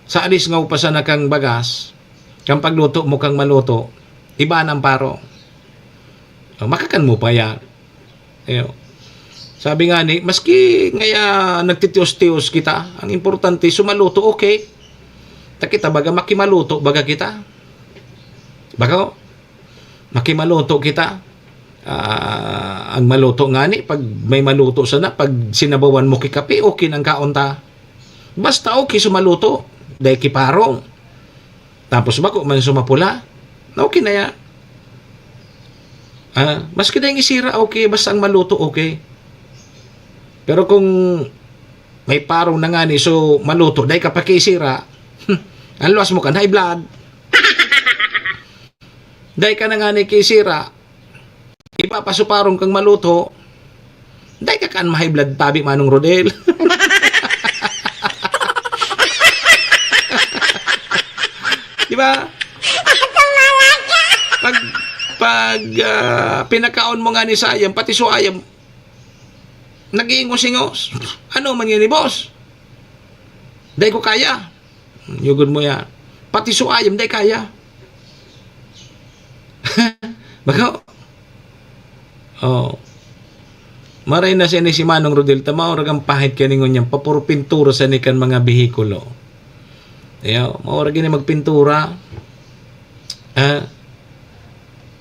sa alisngaw pa sana kang bagas, kang pagluto mo kang maluto, iba nang paro. O, makakan mo pa yan. Ayo. Sabi nga ni, maski ngaya nagtitios-tios kita, ang importante, sumaluto, okay. Ta kita baga, makimaluto baga kita. Bako, makimaluto kita. Ah, ang maluto nga ni, pag may maluto sana, pag sinabawan mo ki kape, okay nang kaon ta. Basta okay, sumaluto. Dai ki parong. Tapos bako man sumapula, okay na ya. Ah, maski dai isira, okay. Basta ang maluto, okay. Pero kung may parong na nga ni, so maluto, dai ka pa kiisira, ang luwas mo kan high blood. Dai ka na nga ni kiisira, iba pa so parong kang maluto, dai ka kan ma-high blood tabi, Manong Rodel. Di ba? Pag, pag, ah, pinakaon mo nga ni sayam, pati so ayam, nag-iingos-ingos. Ano man yan ni boss? Dai ko kaya. Yugod mo yan. Pati so ayam, dai kaya. Bako. Oh. Maray na siya ni si Manong Rodel, ta maurag ang pahit kani ngunyan, papuro pintura sa ni kan mga behikulo. Ayo, maurag ini magpintura. Ah,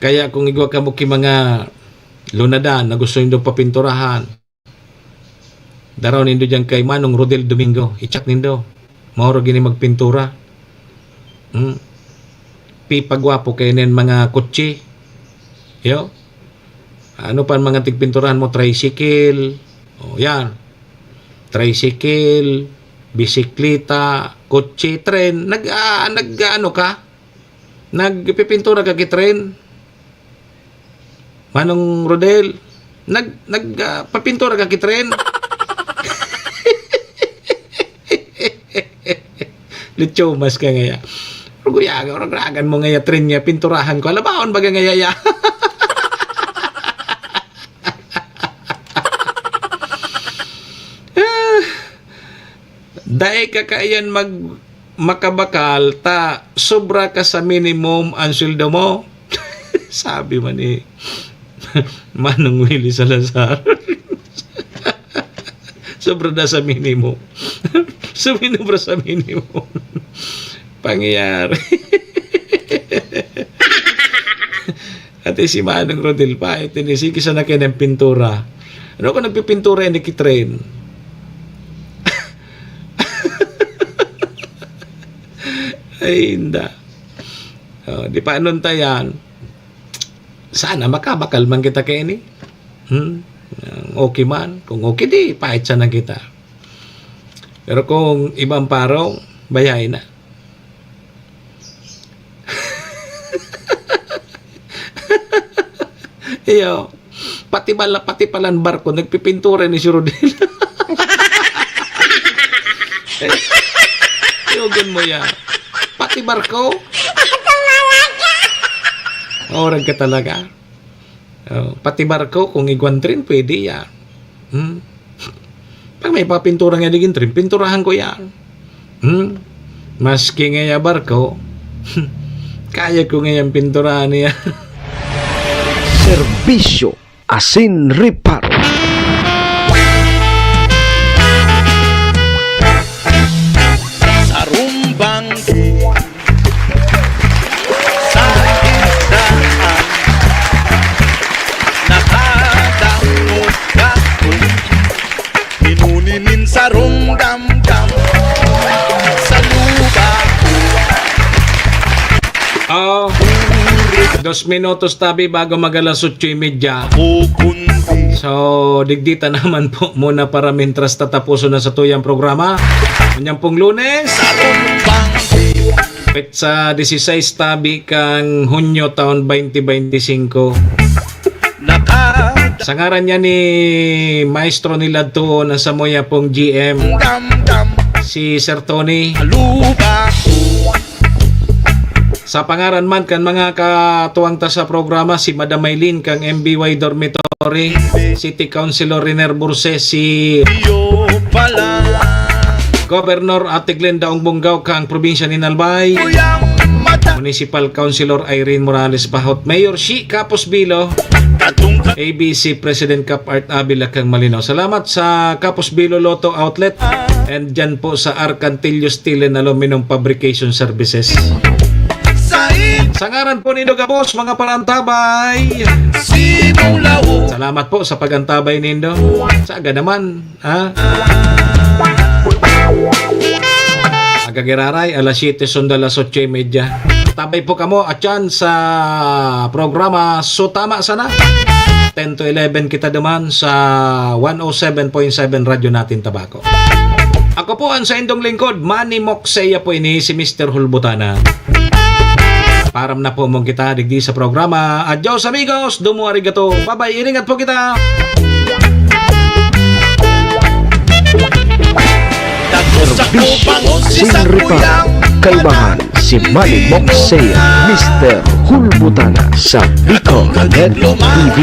kaya kung igwa kamo ki mga lunadan na gusto nindo papinturahan, daraw nindo diyan kay Manong Rodel Domingo, i-chat nindo. Maurag ini magpintura. Hmm. Pipagwapo kayo nin mga kutsi. Yo. Ano pa ang mga tigpinturahan mo? Tricycle. O, yan. Tricycle, bisikleta, kutsi, tren. Nag, ah, nag, ano ka? Nagpipintura ka ki tren? Manong Rodel, nag, nag, ah, papintura ka ki tren? Litsumas ka ngaya. Ruguyagan, ruragan mo ngaya tren niya, pinturahan ko. Alabaon baga ngaya ya. Dai ka kaiyan mag-, makabakal ta sobra ka sa minimum ang sweldo mo. Sabi man ni Manong Willie Salazar. Sobra na sa minimum. Suminobra sa minimum. Pangyayari. Ate si Manong Rodel pa, ito ni, sige sana kayo ng pintura. Ano ko nagpipintura yan, Nicky Train? Ay, inda. Oh, di pa anong tayan. Sana makabakal man kita kaini. Hmm? Okay man. Kung okay, di, pahit sana kita. Pero kung ibang parong, bayay na. Iyo. Pati bala, pati palan barko, nagpipintura ni si Rodel. Eh, yugon mo yan. Pati barko? Orag ka talaga. Oh, pati barko, kung igwan tren, pwede yan. Hmm? Pag may papintura nga digin tren, pinturahan ko yan. Hmm? Maski nga ya barko, kaya ko nga yan pinturahan niya. Serbisyo asin reparo. Sarumbang sa isdaan, nakadangog ako, minuni nin sarong damdam sa luba. Oh, dos minutos tabi bago mag alas otso y media. So, digdita naman po muna para mintras tatapuson na sa tuyang programa. Unyang pong Lunes, petsa dieciséis tabi kang Hunyo taon twenty twenty-five. Sa ngaran niya ni Maestro Niladtuon na samuya pong G M, si Sir Tony. Sa pangaran man kan mga katuwang ta sa programa, si Madam Maylin kang M B Y Dormitory, City Councilor Riner Burse, si Governor Ate Glenda Ongbonggaw kang probinsya ni Albay, Municipal Councilor Irene Morales Bahot, Mayor Shi Capos Bilo, A B C President Cap Art Abila kang Malinaw. Salamat sa Capos Bilo Lotto Outlet and dyan po sa Arcantillo Steel and Aluminum Fabrication Services. Sa ngaran po nindo gabos, mga parantabay. Salamat po sa pag-antabay nindo. Saga naman, ha? Aga giraray, alas siyete sunda alas otso y media. Tabay po kamo, atyan sa programa So Tama Sana. Ten to eleven kita duman sa one oh seven point seven Radyo Natin Tabaco. Ako po ang saindong lingkod, Manny Mokseya po ini, si Mister Hulbutana. Param na po mong kita digdi sa programa. Adios amigos, domo arigato. Bye-bye, iringat po kita. Serbisyo sin reparo, kaibahan si Manny Mokseya, Mister Hulbutana sa Bicol Net T V.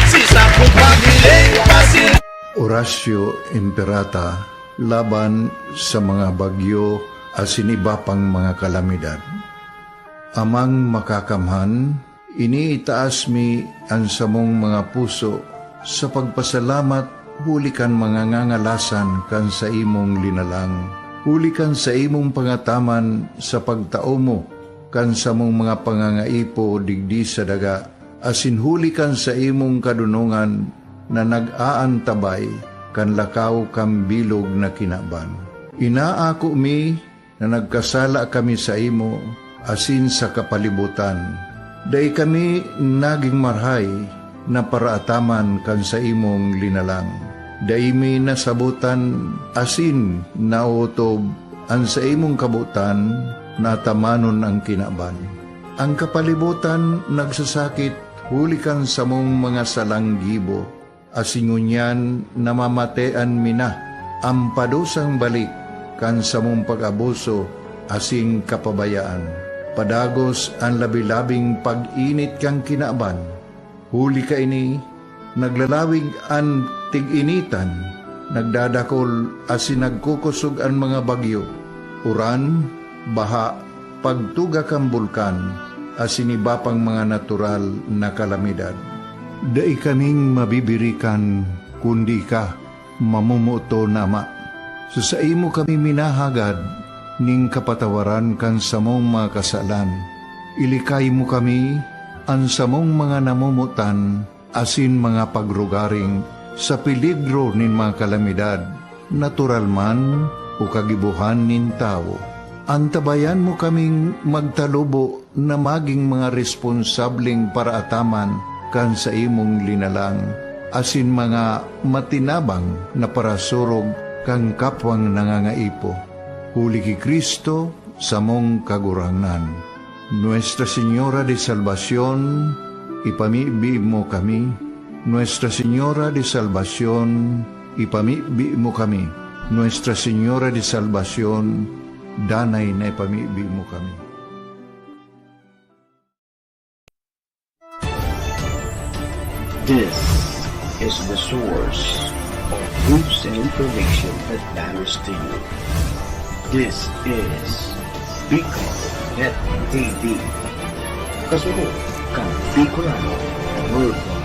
Si sakong paghiling, pasi- Horacio Imperata laban sa mga bagyo asin iba pang mga kalamidad. Amang Makakamhan, iniitaas mi an samong mga puso sa pagpasalamat huli kan mga ngangalasan kan saimong linalang, huli kan saimong pangataman sa pagtao mo kan samong mga pangangaipo digdi sa daga, asin huli kan saimong kadonongan na nag-aantabay kan lakaw kan bilog na kinaban. Inaako mi na nagkasala kami saimo asin sa kapalibotan. Dai kami nagin marahay na paraataman kan saimong linalang. Dai mi nasabotan asin naotob an saimong kabotan na atamanon an kinaban. An kapalibotan nagsasakit huli kan samong mga salang gibo, asin ngunyan namamatean mi na. An padusang balik kan samong pag-abuso asin kapabayaan. Padagos an labi-labing pag-init kan kinaban. Huli kaini, naglalawig an tig-initan, nagdadakol asin nagkukosog an mga bagyo, uran, baha, pagtuga kan bulkan, asin iba pang mga natural na kalamidad. Dai kaming mabibirikan, kundi ika, mamomoton na Ama. Sa saimo kami minahagad nin kapatawaran kan samong mga kasalan. Ilikay mo kami, an samong mga namomotan, asin mga pagrugaring sa peligro nin mga kalamidad, natural man o kagibohan nin tawo. Antabayan mo kaming magtalubo na magin mga responsableng paraataman kan saimong linalang, asin mga matinabang na parasurog kan kapwang nangangaipo. Huli ki Cristo, samong Kagurangnan. Nuestra Señora de Salvacion, ipamibi mo kami. Nuestra Señora de Salvacion, ipamibi mo kami. Nuestra Señora de Salvacion, danay na ipamibi mo kami. This is the source of news and information that matters to you. This is Bicol Net T V. Kasunod kan Bicolano Worldwide.